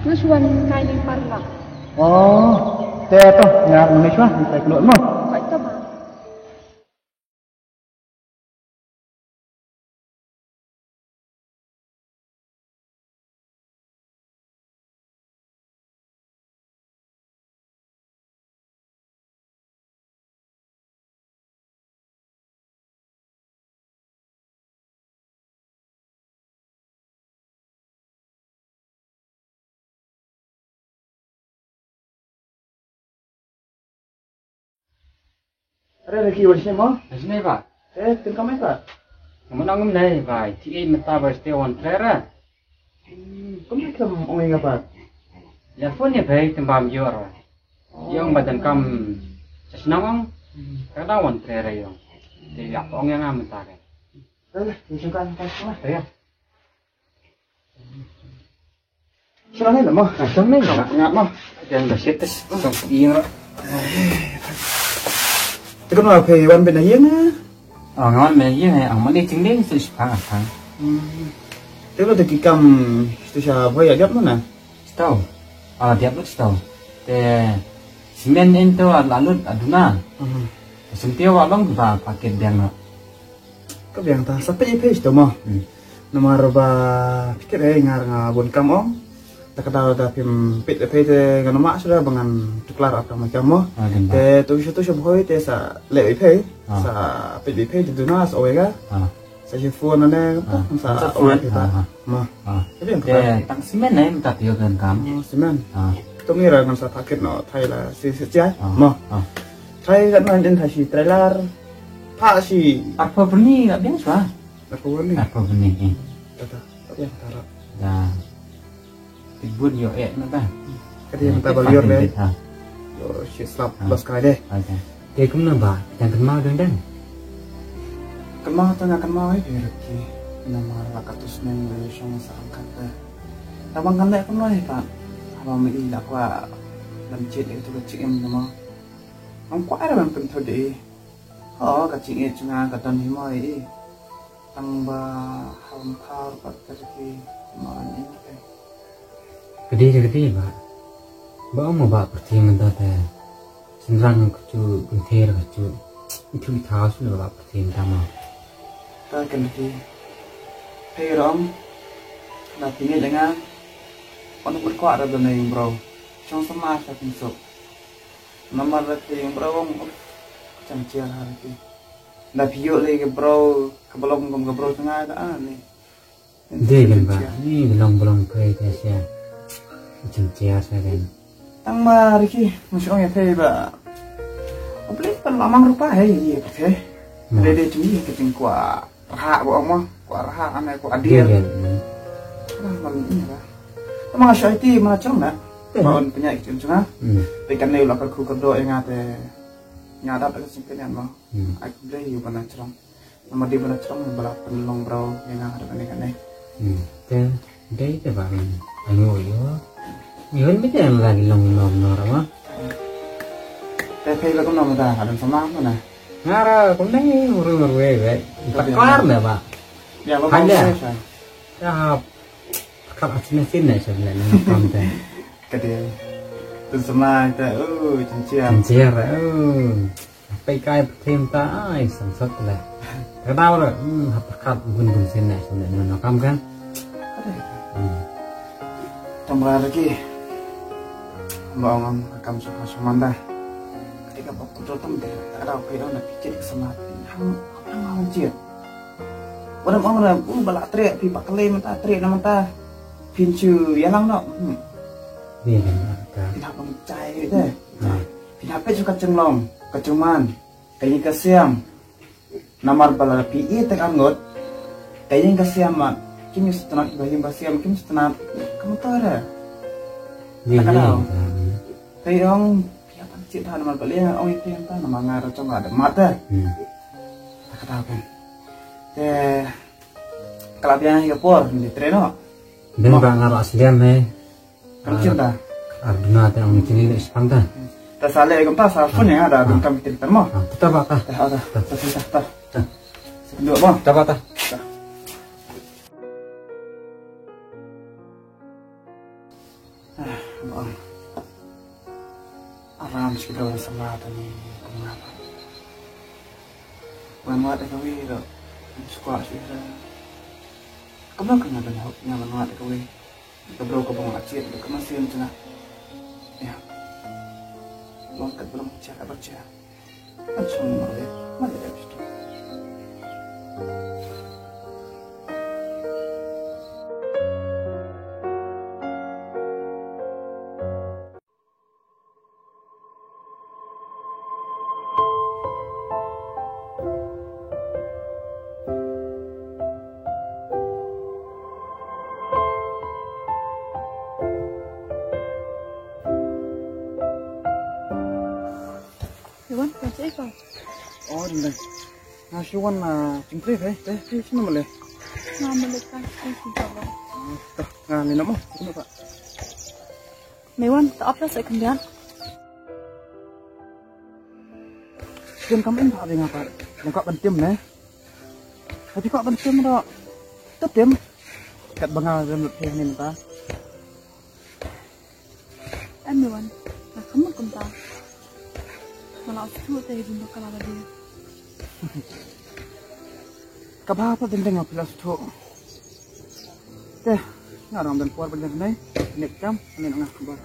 Nga shu wan kai ning paralok. Oh, te to, nga ngam leit shuwa, ngin sa ïakynduh mo. Hooid to ba. Are re ki wa shne mo? Shne ba. Eh, tin kamai ba? Mo nang ngam nei ba, ti ei mynta ba ste wan trera. Hmm, kumno kam ong ïa nga ba? Ïa phone ïa bai tang bam ïoh ra. Ïong ba dan kam sa shnong ong. Hmm. Ka da wan trera ïong. Te ïa ong ïa nga mynta re. Dale, ini juga, ini juga. Ya. Sila ni mo. Ah, sila ni. Ngap mo. Jangan dah sitas. Song ing. Te kano phi wan bynta ïing? Oh, nga wan bynta ïing, ang mane jingdeng su spa kan. Hmm. Te lo te ki kam tu sha boy ajat mana? Stau. Ah, diap lut stau. Te simen en to la lut aduna. Hmm. Sentiaw wa long ba paket biang no. Ka biang ta sa peit ïa phi to mo. Hmm. Namar ba phi kit eh ngar nga bun kam ong. Ta ka daw da phim peit ïa phi te ngan ym mad shuh ba ngan tuklar ap tang ma kam mo. Ah, dang ba. Te tu shu tu shu bhoi te sa leh ïa phi. Ah. Sa peit ïa phi te duna sa oi ga. Ah. Sa shu phone ne ta. Ah. Sa sa oi phone. Ïa phi ta. Ah, ah. Mo. Ah. Ka biang ta. Te tang simen ne mynta te ïoh kan kam. Oh, simen. Ah. Tu ngi ra ngan sa paket no thai la si si jai. Ah. Mo. Ah. Thai kan man din thai si trailer. Pha si. Arphew byrni la biang shuwa. Arphew byrni. Arphew byrni, eh. Tata. Tata yang tara. Da. Tibun ïoh eh na ta. Ka dei mynta ba liur dei. Ha. Ïoh shi slap. Ha. Bas kai dei. Okay. Te kumno ba, dang kynmaw dang dang. Kynmaw ta nga kynmaw eh, Ricky. Namar la katto snem nga shong sa angkat ta. Tang ba ngan leh kumno eh ta. Haba ma i la kwah ban jied ïa katu ka jingim namar. Ngam kwah re ban pynthut ïa i. Oh, ka jingïeit jong nga ka don hi mo i. Tang ba ha lam thar pat ka jaki ma ni te. Ka dei ka dei ba. Ba ong mo ba pyrthei mynta te. Shynrang ka ju kynthei ka ju. Itu i thaw shu ba pyrthei mynta mo. Ta ka dei. Phi rom. Na phi ngi janga. Wan kwah da na ïing bro. Chong sama sa pynsuk. Namar da ka ïing bro ong, jan jiar ha ki. Da phi ïoh lei ka bro, ka ba long kum ka bro jong nga da ah ni. Dei kan ba, ni ka long ba long phi ka sia. Jan jiar sa kan. Tang ma Ricky, ma shu ong ïa phi ba. Ong phi pan la mang rupa hei ïa phi. Hmm. Dei dei jong ngi ka jingkwah. Rhah ba ong mo, kwah rhah ane kwah adir. Iya, iya. Lah, man ini lah. Tama nga shu aiti mana chrong na. Iya. Ba un pynïaid ki jingchunga. Hmm. Te kane u la kyrkhu kyrdoh ïa nga te. Nga dap da ka sngewthuh mo. Hmm. Ai khublei ïa u ba na chrong. Namar dei ba na chrong ba la pynlong bro ïa nga haduh kane kane. Hmm. Te Dei te ba ngan. Anu yo. Yo ni te la long nom nor ma. Te phi ba kumno mynta, ka don sama kumno? Nga ra kumne, uru uru we we. Taklar me ba. Ya, lo. Hanya. Ba sa. Ya. Ka asne sin ne sa ne kam te. Ka dei. Don sama te, oh, jingshiar. Jingshiar, oh. Peit kai pyrthei mynta ai sangsot le. Ka daw re, hmm, hap pyrkhat bun bun sien ne sien ne, no kam kan. Hmm. Tang ba lagi. Ba ong kam suk ha suk manda. Ketika ba pudot tam de, ka daw peit na picit ke sama pin hang hang hang jit. Ba dang ong re, uh, ba la treh phi ba kali mynta treh na mynta. Phin shu ïalang noh. Hmm. Phin hap ban jai de. Hmm. Phin hap peit shu ka jinglong, ka jingman. Ka ïing ka sem. Namar ba la phi ïeit te ka ngut. Ka ïing ka sem ma. Kim ïoh sngewtynnat ba ïing ba sem kim sngewtynnat. Ka mut re. Ïa, ïa, ïa. Ka ïong phi ïa pan cit ha namar ba lei ong ïa phi ïa ta namar nga ruh jong nga da mat te. Hmm. Ta ka daw kan. Te ka la biang ïa ka por ni trei noh. Dang ba nga ruh sliam he. Kam chin ta. Ar duna te ong ni chini le spang ta. Ta sa le kam ta sa phone ya da dun kam tin ta mo. Ah, ta ba ta. Ta ta ta ta ta. Ta. Dua mo. Ta ba ta. Ah, mo. Aram shi da sa ma ta ni kumna. Wan wat ka wi ro. Squash wi ro. Kam ka nga dan hok nga wan wat ka wi. Ka bro ka bong la chiat ka ma sien chna. Ya. Long ka bro chiat ka ba chiat. Kan song ma le. Ma le. Iwan, kan sa ikaw? Oh, dun dun. Nga shu wan, ah, jingtrei, eh, eh, eh, shu male. Nga male ka, eh, shu jalo. Ah, ta, nga ni namo, shu namo. Me wan, ta apa sa kumbian? Shu kam en ba nga pa. Nga ka ban tim ne. Tapi ka ban tim ro. Ta tim. Kat ba nga rem lut ni ta. Em, me wan, nga kham mut kumta. Nga la shu te jin ba ka la ba dia. Ka ba pa ding ding nga phi la shu. Te, nga rong dan por ba ding nei, nek jam, nek nga ba.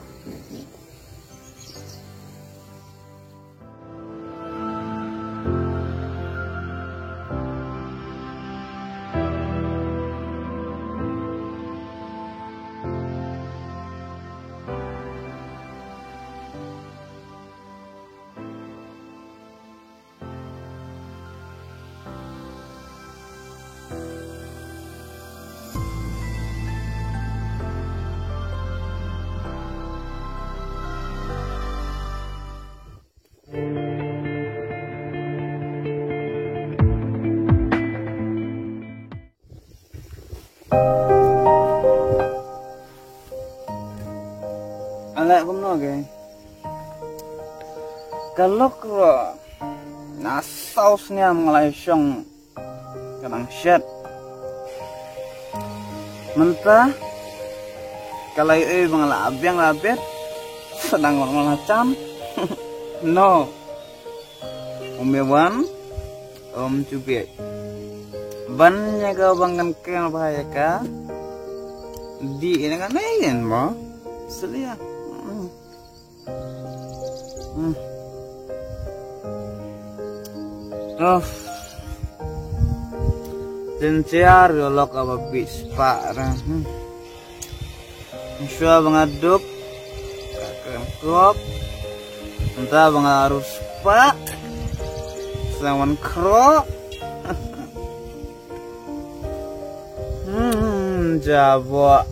Alak kumno ke? Ka lok ro. Na saw sniam nga la shong. Ka dang shet. Mynta ka la ïohi ba nga la biang la bet. Sa dang ngor la cham. No. Um ïa wan. Um ju bieit. Ban ïa ka bang kan kren ba ïa ka. Di ina ka nei yen mo. Selia. Hmm. Hmm. Of. Tin chiar yo lok aba pis pa ra. Hmm. Shuwa ba nga duk. Ka kren kop. Nta ba nga arus pa. Sa wan kro. Hmm, jabo.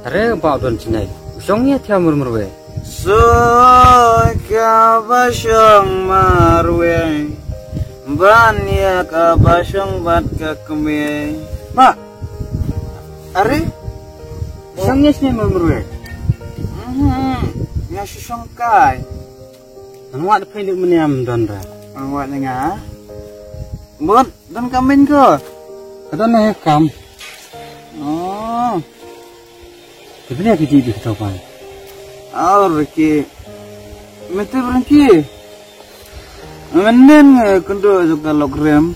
Are ba don chinai. Shong ïa thia mur mur we. Soi ka ba shong marwe. Ban ïa ka ba shong bad ka kmie. Ba. Are. Shong ïa chinai mur mur we. Mhm. Nga shu shong kai. Nang wat phi dik meniam don ra. Nang wat nga. Bot. Don kam beiñ ko? Ka don ne kam. Oh. Te bne ki di di to pan. Aur ki. Mete berengki. Menen kundu juga lok rem.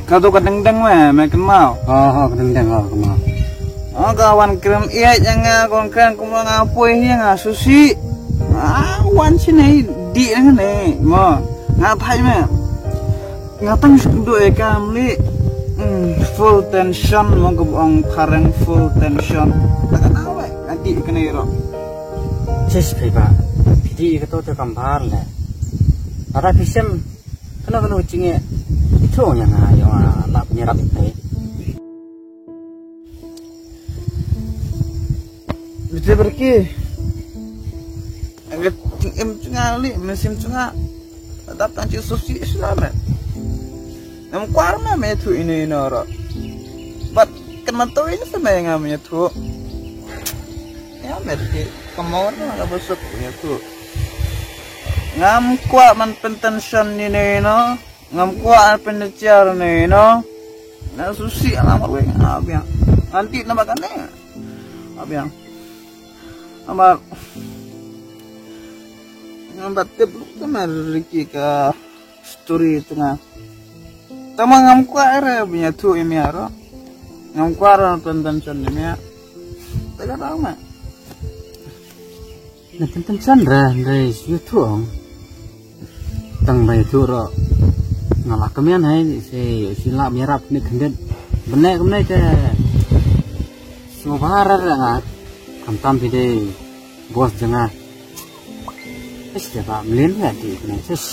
Ka to ka deng deng me, me kenmau. Oh, oh, ka deng deng, oh, kenmau. Oh, ka wan krem ïa nga kon krem kumno nga poi hi nga susi. Ah, wan sini di ne mo. Nga thai me. Nga tang shu kynduh ïa ka mli. Hmm, full tension mo ka bong phareng full tension. Ta ka nawe, nga dih kane ro. Sis phi ba. Phi dih ka to te kam bar le. Para phi sem. Kano kano chinge. Ito nya nga yo la pnyerap phi. Bete berki. Agak im chunga li, mesim chunga. Dap tang chi susi sila me. Ngam kwar me me thu ino ino ro. Bat kan man to ino sa me ngam me thu. Ya me ki kamor na ka busuk me thu. Ngam kwar man pentension ino ino. Ngam kwah ar pynda chiar ne no. Na susi ala marwei abiang. Nanti na bakane. Abiang. Amar. Ngam bat tip lu ka mar Ricky ka story tu nga. Tama ngam kwah re binya tu imi aro. Ngam kwah ro pyndan chon imi. Tega tau ma. Na tyntan chan re re yu thu ong. Tang ba yu thu ro. Nga la kmen hai se si la mi rap ni khyndet. Bne kmen te. Sngewbha re re nga. Kam tam pi de. Bos janga. Is de ba mlin ya di kmen sis.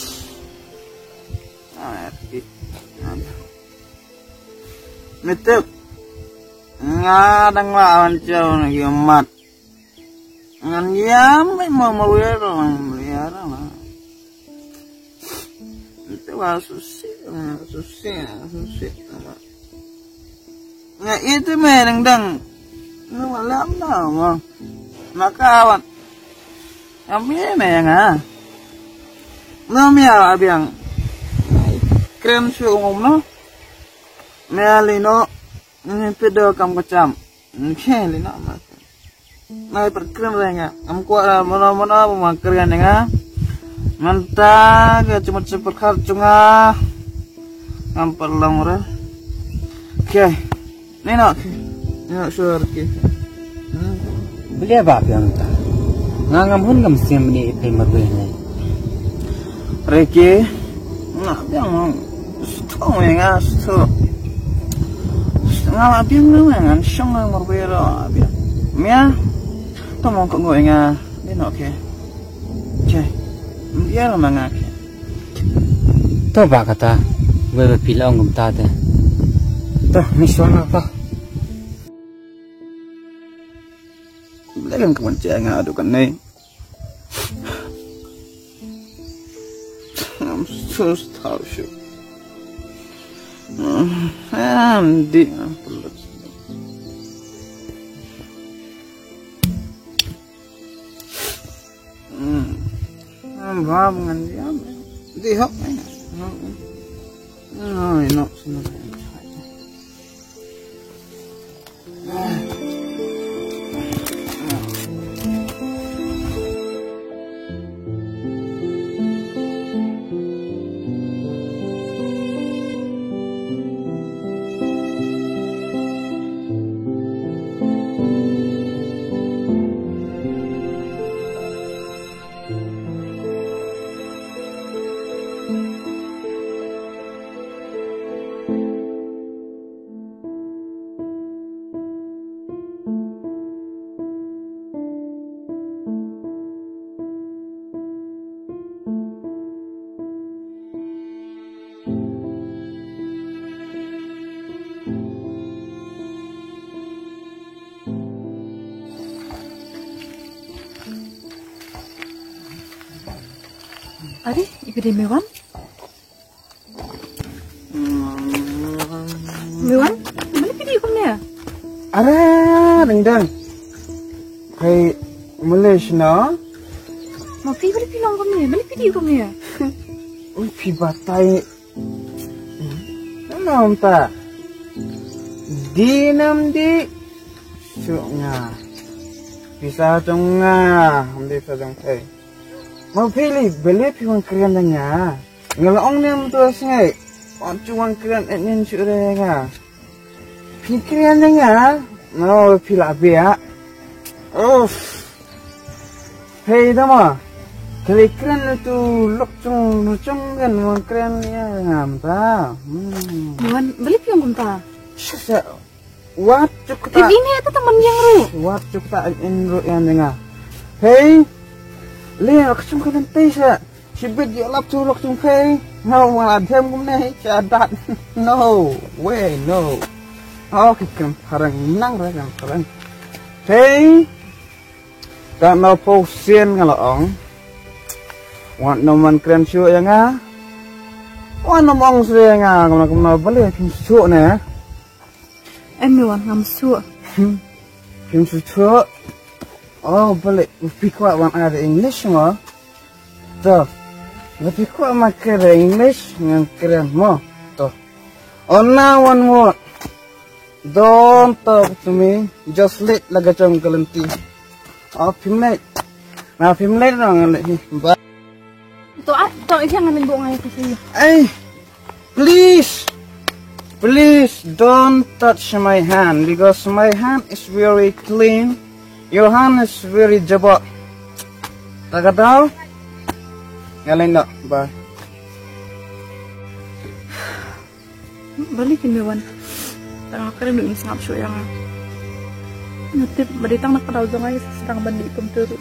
Mete. Nga dang la wan jauh na ki mat. Ngan yam mai mo mo wer lang liar lang. Itu wa susi, susi, susi. Nga itu mai dang dang. Nga wa lam na mo. Maka wan. Ngam ye me nga. Ngam ya abiang. Kren shu ngum no. Me lino. Ni pido kam kacham. Ni lino ma. Nai per kren re nga. Ngam kwah ra mano mano ma kren nga. Mynta ka cuma cuma khat cunga. Ngam perlong re. Okay. Ni nok. Ni nok sure ki. Beli apa piang ta? Nga ngam hun ngam sim ni ipi madu ini. Reki. Nga biang mo. Sto nga sto. Nga la biang nga ngan shong nga marbero biang. Mia. To mo ko ngo nga. Ni nok ke. Che. Mia la ma nga ke. To ba kata, wei ba phi la ong kumta te. To, ni shwa na pa. Legen ka man che nga adu kan nei. I'm so tired. I'm di. Hmm. Hmm, bab ngan diam. Di hok, eh. Hmm. Hmm, ino, sino. Are, iba dei Mewan? Mewan? Balei phi dih kumne? Are, dang dang. Hai, Malaysia na? Ma phi balei phi long kumne? Balei phi dih kumne? Ui, phi batai. Namta. Di nam di. Suk nga. Pisa jong nga. Am di pisa jong phi. Ma phi li, balei phi wan kren da nga? Nga la ong ne mynta sngi. Wan ju wan kren et nin shu re nga. Phi kren da nga. No phi la bia. Of. Hei dama. Kali kren tu lok chung chung kan wan kren ya nga mynta. Hmm. Wan beli piong kumta. Sasa. Wat juk ta. Ini tu teman yang ru. Wat juk ta in ru yang nga. Hei. Le ak chung kan tei sa. Shibit ïa lap tu lok tung phei. No, wala dem kumne hi cha dat. No way, no. Oh, ki kren phareng, nang re kren phareng. Phei. Ka na pho sien nga la ong. Wan no man kren shu ïa nga. Wan no mong shu ïa nga, kumna kumna bale kim shu ne. Em, me wan ngam shu. Kim shu shu. Oh, bale phi kwah wan ai English mo. To. Ba phi kwah ma kren English ngan kren mo. To. Oh, now one word. Don't talk to me. Just let la ka jong ka lynti. Oh, phim leit. Na phim leit no ngan leit hi. Ba. To at to ïa ngan leit buh ngai ka sini. Ei. Please, please don't touch my hand because my hand is very clean. Your hand is very jabot. Takadau? Ngalin no. Bye. Balik ini wan. Tang kare nu sngap shu yang. Natip badi tang nak kadau jong ai sedang bandi pemturu.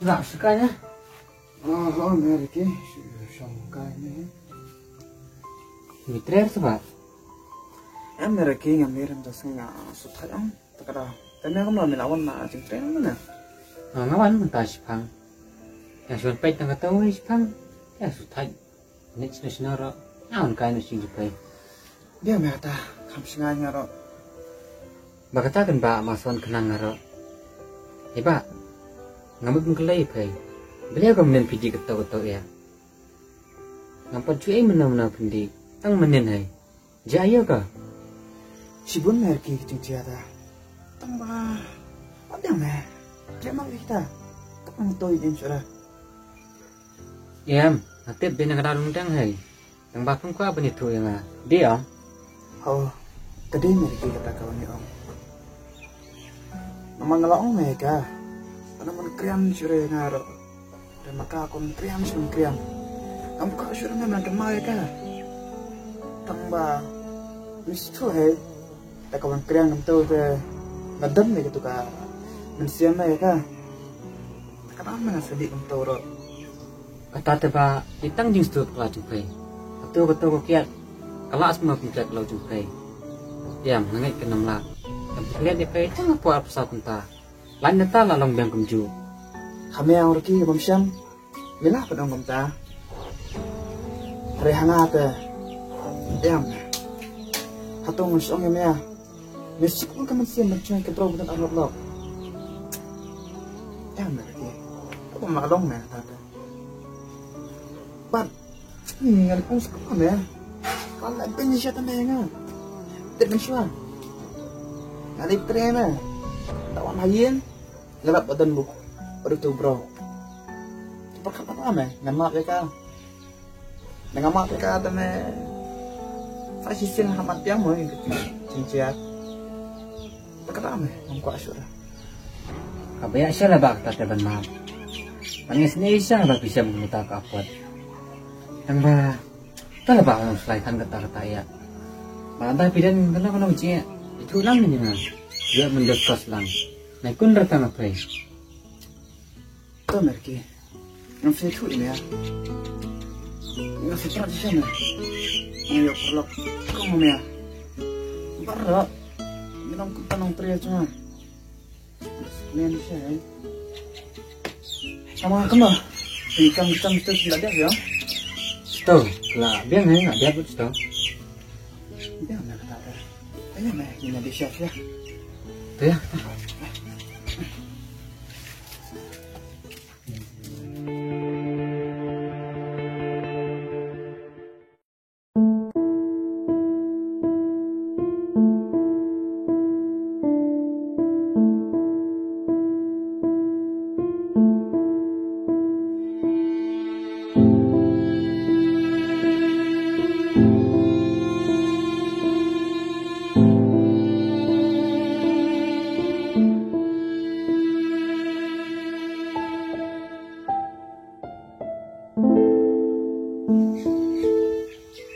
Ba, shu kai na. Ah, oh, me Ricky, shu, shu kai ne. Ngi trer sa ba. Em, me Ricky, ngam mir em da sngi nga shu thait ong. Ta ka da. Te me kumno me la wan na jingtren me na. Ah, nga wan mynta shipang. Nga shu wan peit tang kata wei shipang. Nga shu thait. Nit shu shu ro. Nga wan kai na shu jingpei. Dia me kata, kam shu ngai nga ro. Ba kata kan ba ma son kenang nga ro. Eba. Nga mut mengkelei pei. Beliau ka men pidi kata kata ya. Ngam pat ju ei mena mena pindi. Tang menen hai. Ja ïa ka. Shibun mer ki jingja ta. Tang ba. Wat yang mer. Dia mak kita. Tang toi din sura. Em, nga tip bina ka dang dang hai. Tang ba pun kwa bani tu yang ah. Dia. Oh, ka dei mer ki kata ka wani ong. Namar nga la ong me ka. Namar kriam shuh re nga ro. Re ma ka kon kriam shuh kriam. Ngam ka shuh re me ka ma ka. Tang ba. Mis tu he. Ta ka wan kriam ngam tu te. Nga dem me ka tu ka. Min siam me ka. Ta ka dang me nga sadi ngam tu ro. Kata te ba, i tang jingstut ka la jingpei. Kato, kato ko kiat, ka la sma pynkiat ka la jingpei. Tiam, nga ngeit ka nam la. Kan pynkiat ïa pei, tang apo ap sa kumta. Lain nata la long biang kumju. Kham ïa ur ki bam sham. Mila pa dong kumta. Hare hanga te. Tiam. Hatung shong ïa mia. Mysik pun ka mynsiem ban shong ka brau ban arlok lok. Em, me ki. Ka bang ma long me ta ta. Bat. Ni ngan ong sa ka me. Ka la ben sha ta me nga. Ter ben shwa. Nga le tre me. Ta wan ha yin. Nga la ba dan buk. Ba tu brau. Ba ka ba me. Ngan ma be ka. Nang amat ka ta me. Sa shisien ha mat piang mo ing ka chin chia. Ta ka ta me, ong kwa sura. Ka ba ïa sha la ba ka ta ban ma. Pan ngi sni sha ba pi sha muta ka apot. Tang ba. Ta la ba ong slai kan ka ta ka ta ïa. Ba da pi den ka na ka na chi. Itu lang ni nga. Ïa mun discuss lang. Nai kun ra ta nga pei. To mer ki. Ngam sa ïathuh ïa me. Ngam sa prat shisha me. Ngam ïoh paralok. Kong me. Baroh. Me long kumta nongtrei jong nga. Men shisha, eh. Tang ba kumno? Phi kam kam tu la dep ïa. Sto, la biang, eh, la dep sto. Biang na kata. Ayo me, ina di shisha. Tu ïa.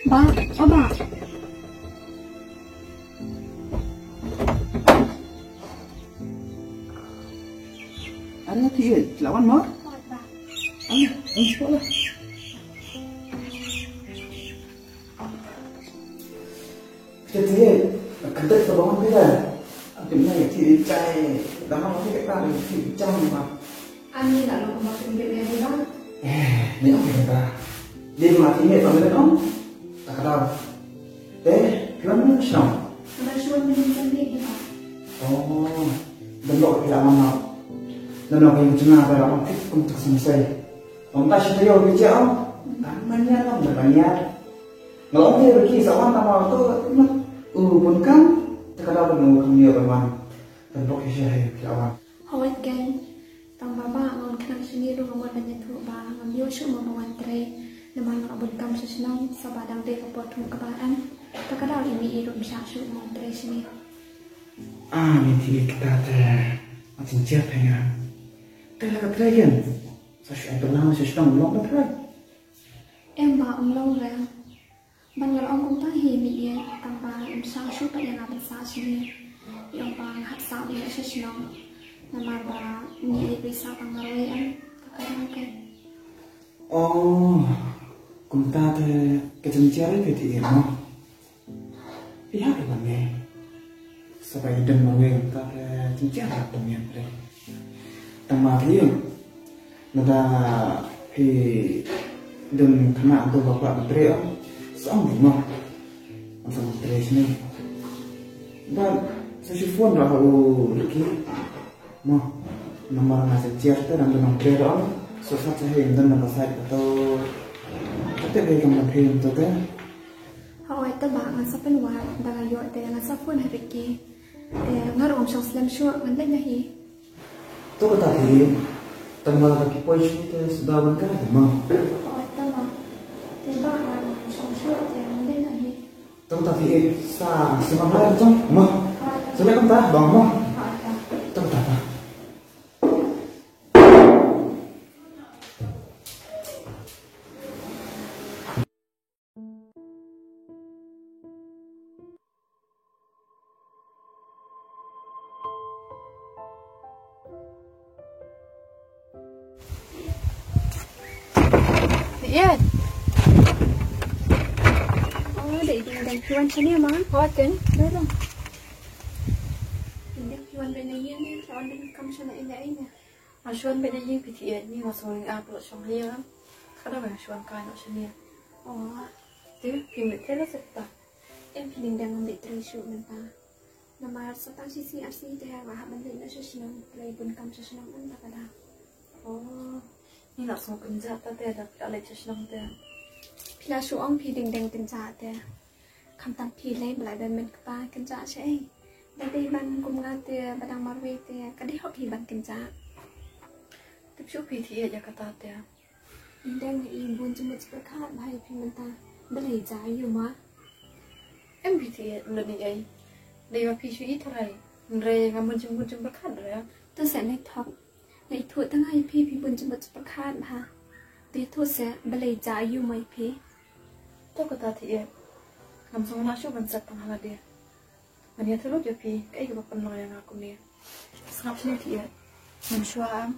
Ba, o ba. Are ti lawan mo? Ba. Ano, ano pala? Kita tiye, ka dek sa bangon pila. Akin na iti chai, dama ko kita ka iti chai ma. Ani la lo ma kin de ne ba. Eh, ni ok ba. Di ma ti ne pa me no. Ta ka da. Eh, plan mo sha. Ka da shuan ni kan ni ba. Oh, dan lo pila mana. Dan lo ka yung chuna ba la ma tik kum tak sum sai. Ong ta shi tayo ki che ong. Tang manya ong da manya. Nga ong te ki sa wan tama to mat u bun kam. Ta ka da bun u kam yo man. Tan bok ki shi hai ki awan. Hawai gang. Tang ba ba ngon khnang shini ru ngon ban yathu ba ngam yo shu mo ba wan trei. Namar nga bun kam sha shnong sa ba dang de ka por thum ka ba an. Ta ka da i mi i rum sha shu mo trei shini. Ah, ni ti kita te. Atin jet nga. Te la ka trei gen. Sa shu ai bela sa shu tang long ka trei. Em ba um long rem. Ban nga la ong kumta hi mi ïa tang ba im sa shu pat ïa nga ban sa shini. Ïa ong ba nga hap sa ïa sha shnong. Namar ba ngi ïa pisa tang marwei em. Oh, kumta te ka jingjar phi te mo. Phi hap ban ne. Sa ba i dang marwei kumta te jingjar hap ban ne. Tang ma phi. Nada phi dang kena tu bapa menteri am. Sa ong mo. Am sa menteri sini. Ba sa shi phone dah u laki. Mo, namar nga sa cher te dang dang pre ro. So sa cha he dang dang sa to. Kate be kam na phe to te. Hawai te ba nga sa pynwad da nga ïoh te nga sa phone ha Ricky. Te nga ruh ngam shong slem shuh ngan leit na hi. To kata hi. Tang ba la ki poi shuh te suda ban ka te mo. Hawai te ba. Te ba nga ruh ngam shong shuh te ngan leit na hi. Tang ta ti sa sima ba jong ma. Sima kam ta bang ma. Tang ta ta. Ïa. Oh, dei dei dei. Phi wan shane ma? Ho ten. Dei dei. Dei phi wan bad ïa ne, phi wan bad kam shane ïa ïa. Nga shu wan bad ïa phi ti ïa ni nga shu ring ap lo shong ïa. Ka da ba nga shu wan kai lo shane. Oh. Te phi mut te la seta. Em phi ding dang bit tre shu mynta. Namar sa tang shi sngi ar sngi te nga hap ban leit noh sha shnong, pynleit bun kam sha shnong, em ta ka da. Oh, ngi la sngewkynjah ta te da phi la leit sha shnong te. Phi la shu ong phi ding dang kynjah te. Khamtam phi lei ba la don men kpa kynjah sha ei. Da dei ban kum nga te ba dang marwei te ka dei hok hi ban kynjah. Tip shu phi ti ïa kata te. Dang i bun jingmut jingpyrkhat bha ïa phi mynta. Balei ja ïa ma? Em phi ti ïa mlien ei. Dei ma phi shu i tharai. Hynrei ngam bun jingmut jingpyrkhat re. To sa nai thok. Nai thok tang ïa phi phi bun jingmut jingpyrkhat bha. Dei to sa balei ja ïa ma ïa phi. To kata ti ïa. Ngam sngewlah shuh ban sat tang hala dei. Ngan ïathuh lut ïa phi kaei kaba pynlong ïa nga kumne. Sngap shane ti ïa. Ngam shuwa am.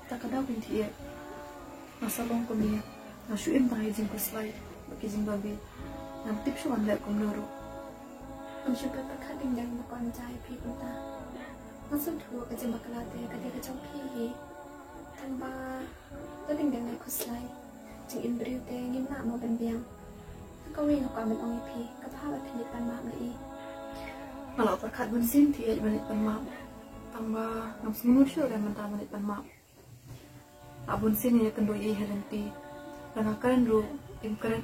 Ta ka daw pynthih ïa. Nga sa long kumne. Nga shu im tang ïa jingkhuslai bad ki jingbabe. Ngam tip shuh ban leh kumno ruh. Ngam shu pyrkhat ding dang ba kan jai phi kumta. Nga sngewthuh ka jingbakla te ka dei ka jong phi hi. Tang ba to ding dang nai khuslai. Jingim briew te ngim lah mo ban biang. Kawei nga kwah ban ong ïa phi, kaba hap ba phi leit pan map na i. Nga la pyrkhat bun sien ti ïa ban leit pan map. Tang ba ngam sngewmut shuh re mynta ban leit pan map. La bun sien ïa kynduh ïa i ha lynti. La nga kren ruh im kren.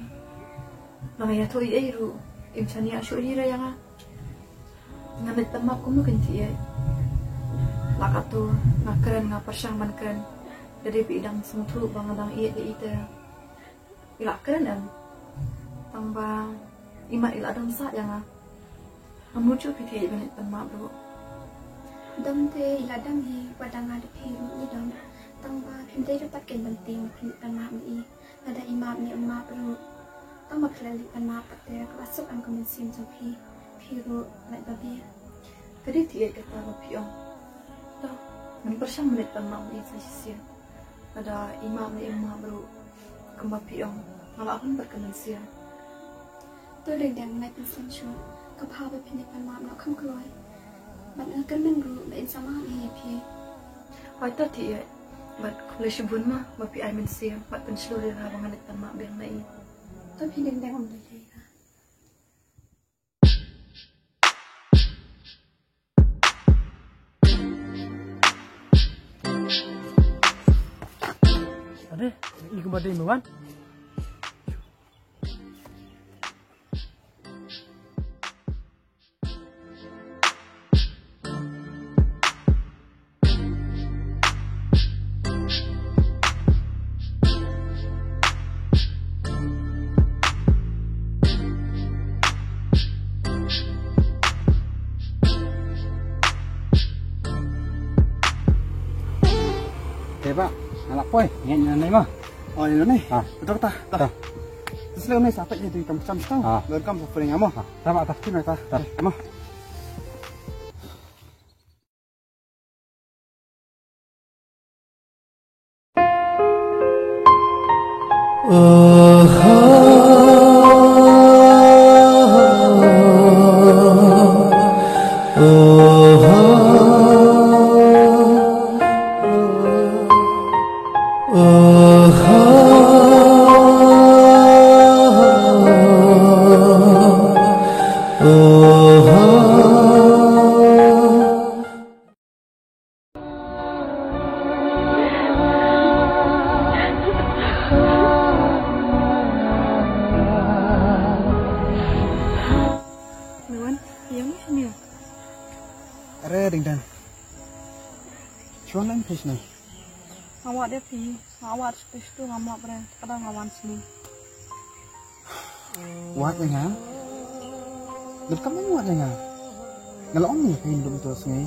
La nga ïathuh ïa i ruh im shaniah shuh hi re ïa nga. Ngan leit pan map kumno kin ti ïa. La katto nga kren nga pyrshang ban kren. Lada phi dang sngewthuh ba nga dang ïeit ïa i te. I la kren em. Tang ba i mat i la dang sah ïa nga. Ngam mut shuh phi te ban leit pan map ruh. Dang te i la dang hi wat dang nga da phi ruh ngi dang. Tang ba phim dei ruh pat ken ban tieng phi leit pan map na i. Lada i map ne em map ruh. Tang ba phi la leit pan map pat te kaba suk em ka mynsiem jong phi. Phi ruh lait ba biang. Ka dei ti ïa kata ba phi ong. To ngan pyrshang ban leit pan map na i sa shisien. Lada i map ne em map ruh kumba phi ong nga la hun bad ka mynsiem. To dei dang nai pynslem shuh ka bha ba phin leit pan map noh kham kloi. Bad nga kyrmen ruh ba in sa map ïa phi. Hoi to ti ïa bad khublei shibun ma ba phi ai mynsiem bad pynshlur ïa nga ba ngan leit pan map biang na i. To phi dei dang ong lei lei. Ade, i kumba dei me wan. Ba, nga la poi, ngi ngi nai ma. Oh, ïa nai. Ha. Betul ta. Ta. Ta. Terus lagi nai sampai jadi kam cam setang. Ha. Welcome sa pering amo. Ha. Ta ba ta. Sini ta. Ta. Amo. Mewan, ïa ngi sini. Are, Dingdang. Shuwa nang pis nai. Nga wad ïa phi, nga wad shuh shuh, ngam lah bre, ka dang nga wan sini. Wad ïa nga? Lep kam ïa wad ïa nga. Nga la ong ïa phi ym dum to sngi.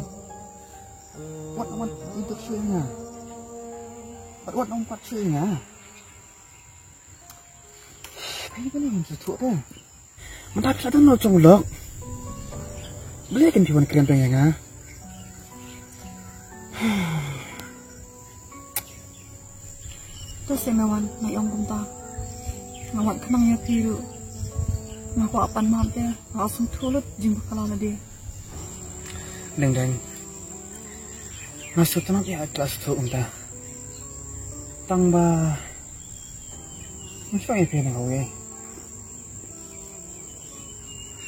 Wat wan ïa duk shuh ïa nga. Wat wan ong pat shuh ïa nga. Phi ni phi ni ym sngewthuh te. Mynta phi la don nol jong lok. Balei kin phi wan kren peng ïa nga? To se me wan, nga ong kumta. Nga wad khnang ïa phi ruh. Nga kwah pan map te, nga sngewthuh lut jingbakla lade. Deng deng. Nga sngewtynnat ïa ka sngewthuh kumta. Tang ba Ngam shuh ïa phi na kawei.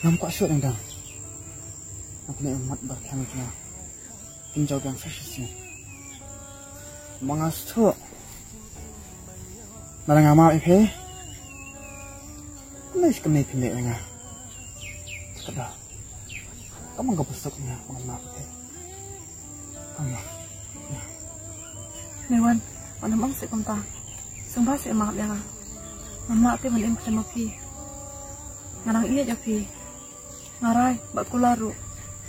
Ngam kwah shuh dang dang. Ngam pynïaid mat bar thiang jong nga. Pynjaw biang sa shisien. Ma nga shuh. Nga dang ngam ïa phi. Kumne shi kumne phi leh ïa nga. Ka da. Ka mang ka busuk ïa nga, ka mang ka busuk. Ka mang. Ïa. Mewan, wat nym ong seh kumta. Sngewbha seh map ïa nga. Ngam lah te ban im khlem ma phi. Nga dang ïeit ïa phi. Nga rai bad kular ruh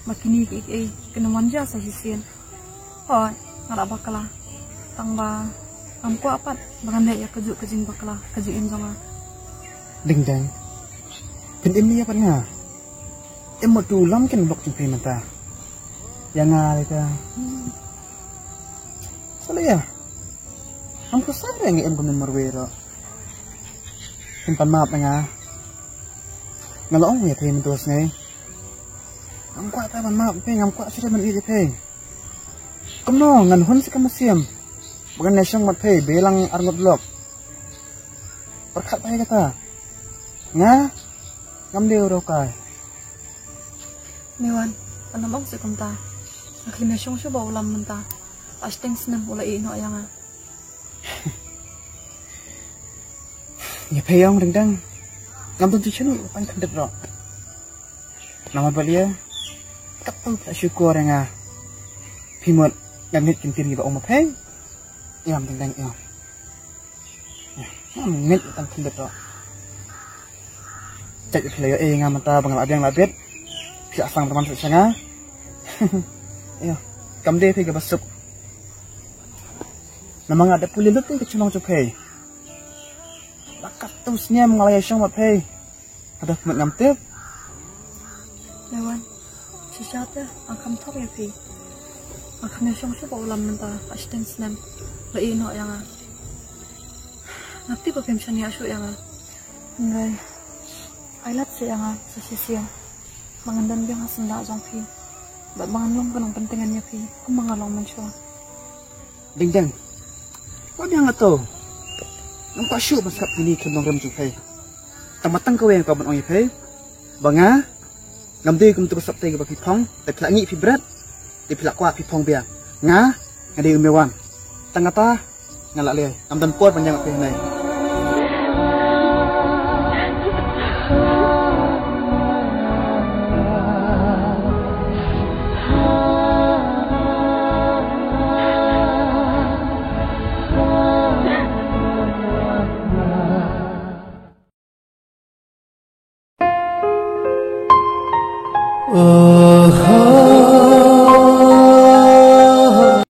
ba kine kiei kiei kin ym wan jia sa shisien. Hooid, nga la bakla. Tang ba ngam kwah pat ba ngan leh ïa kajuh ka jingbakla, ka jingim jong nga. Ding dang. Phin im ïa pat nga. Em ma tu lam kin lok jong phi mynta. Ïa nga lei ka. Sa lei ïa. Ngam kwah sa re nga em kum marwei ruh. Phin pan map na nga. Nga la ong ïa phi mynta sngi. Ngam kwah ta ban map phi, ngam kwah shuh ban ïeit ïa phi. Kumno ngan hun sa ka mynsiem ba ngan ïashong bad phi ba ïalang arngut lok. Pyrkhat phi kata. Nga ngam dei u rowkai. Mewan, wat nym ong seh kumta. Nga khlem ïashong shuh bad u lam mynta. Ba shiteng snem u la ïeh noh ïa nga. Ïa phi ong dang dang. Ngam don tu shano ban khyndiat ruh. Namar balei? Katto phi la shukor ïa nga. Phi mut ngam ngeit ktien kiba ong ma phi. Ïa dang dang ïa. Ngam ngeit tang khyndiat ruh. Jait phi la ïoh ei nga mynta ba nga la biang la bit. Phi la sdang ban wan sha nga. Ïa, kam dei phi kaba suk. Namar nga dep pule lut ïa ka chnong jong phi. La katto snem nga la ïashong bad phi. Haduh mynta ngam tip. Mewan, shisha te nga kham thok ïa phi. Nga kham ïashong shuh bad u lam mynta, ba shiteng snem la ïeh noh ïa nga. Nga tip ba phim shaniah shuh ïa nga. Hynrei ai lad seh ïa nga sa shisien ba ngan don biang ha syndah jong phi. Bad ba ngan long ka nongpyntngen ïa phi kumba nga long mynshuwa. Ding dang. Wat biang ato. Ngam kwah shuh ban sngap kine ki nongrim jong phi. Tang ba tang kawei nga kwah ban ong ïa phi ba nga ngam dei kum tu ka sopti kaba phi phong, te phi la ngi phi bret, te phi la kwah phi phong biang. Nga, nga dei u Mewan. Tang kata nga la leh, ngam don por ban ïeng bad phi hangne.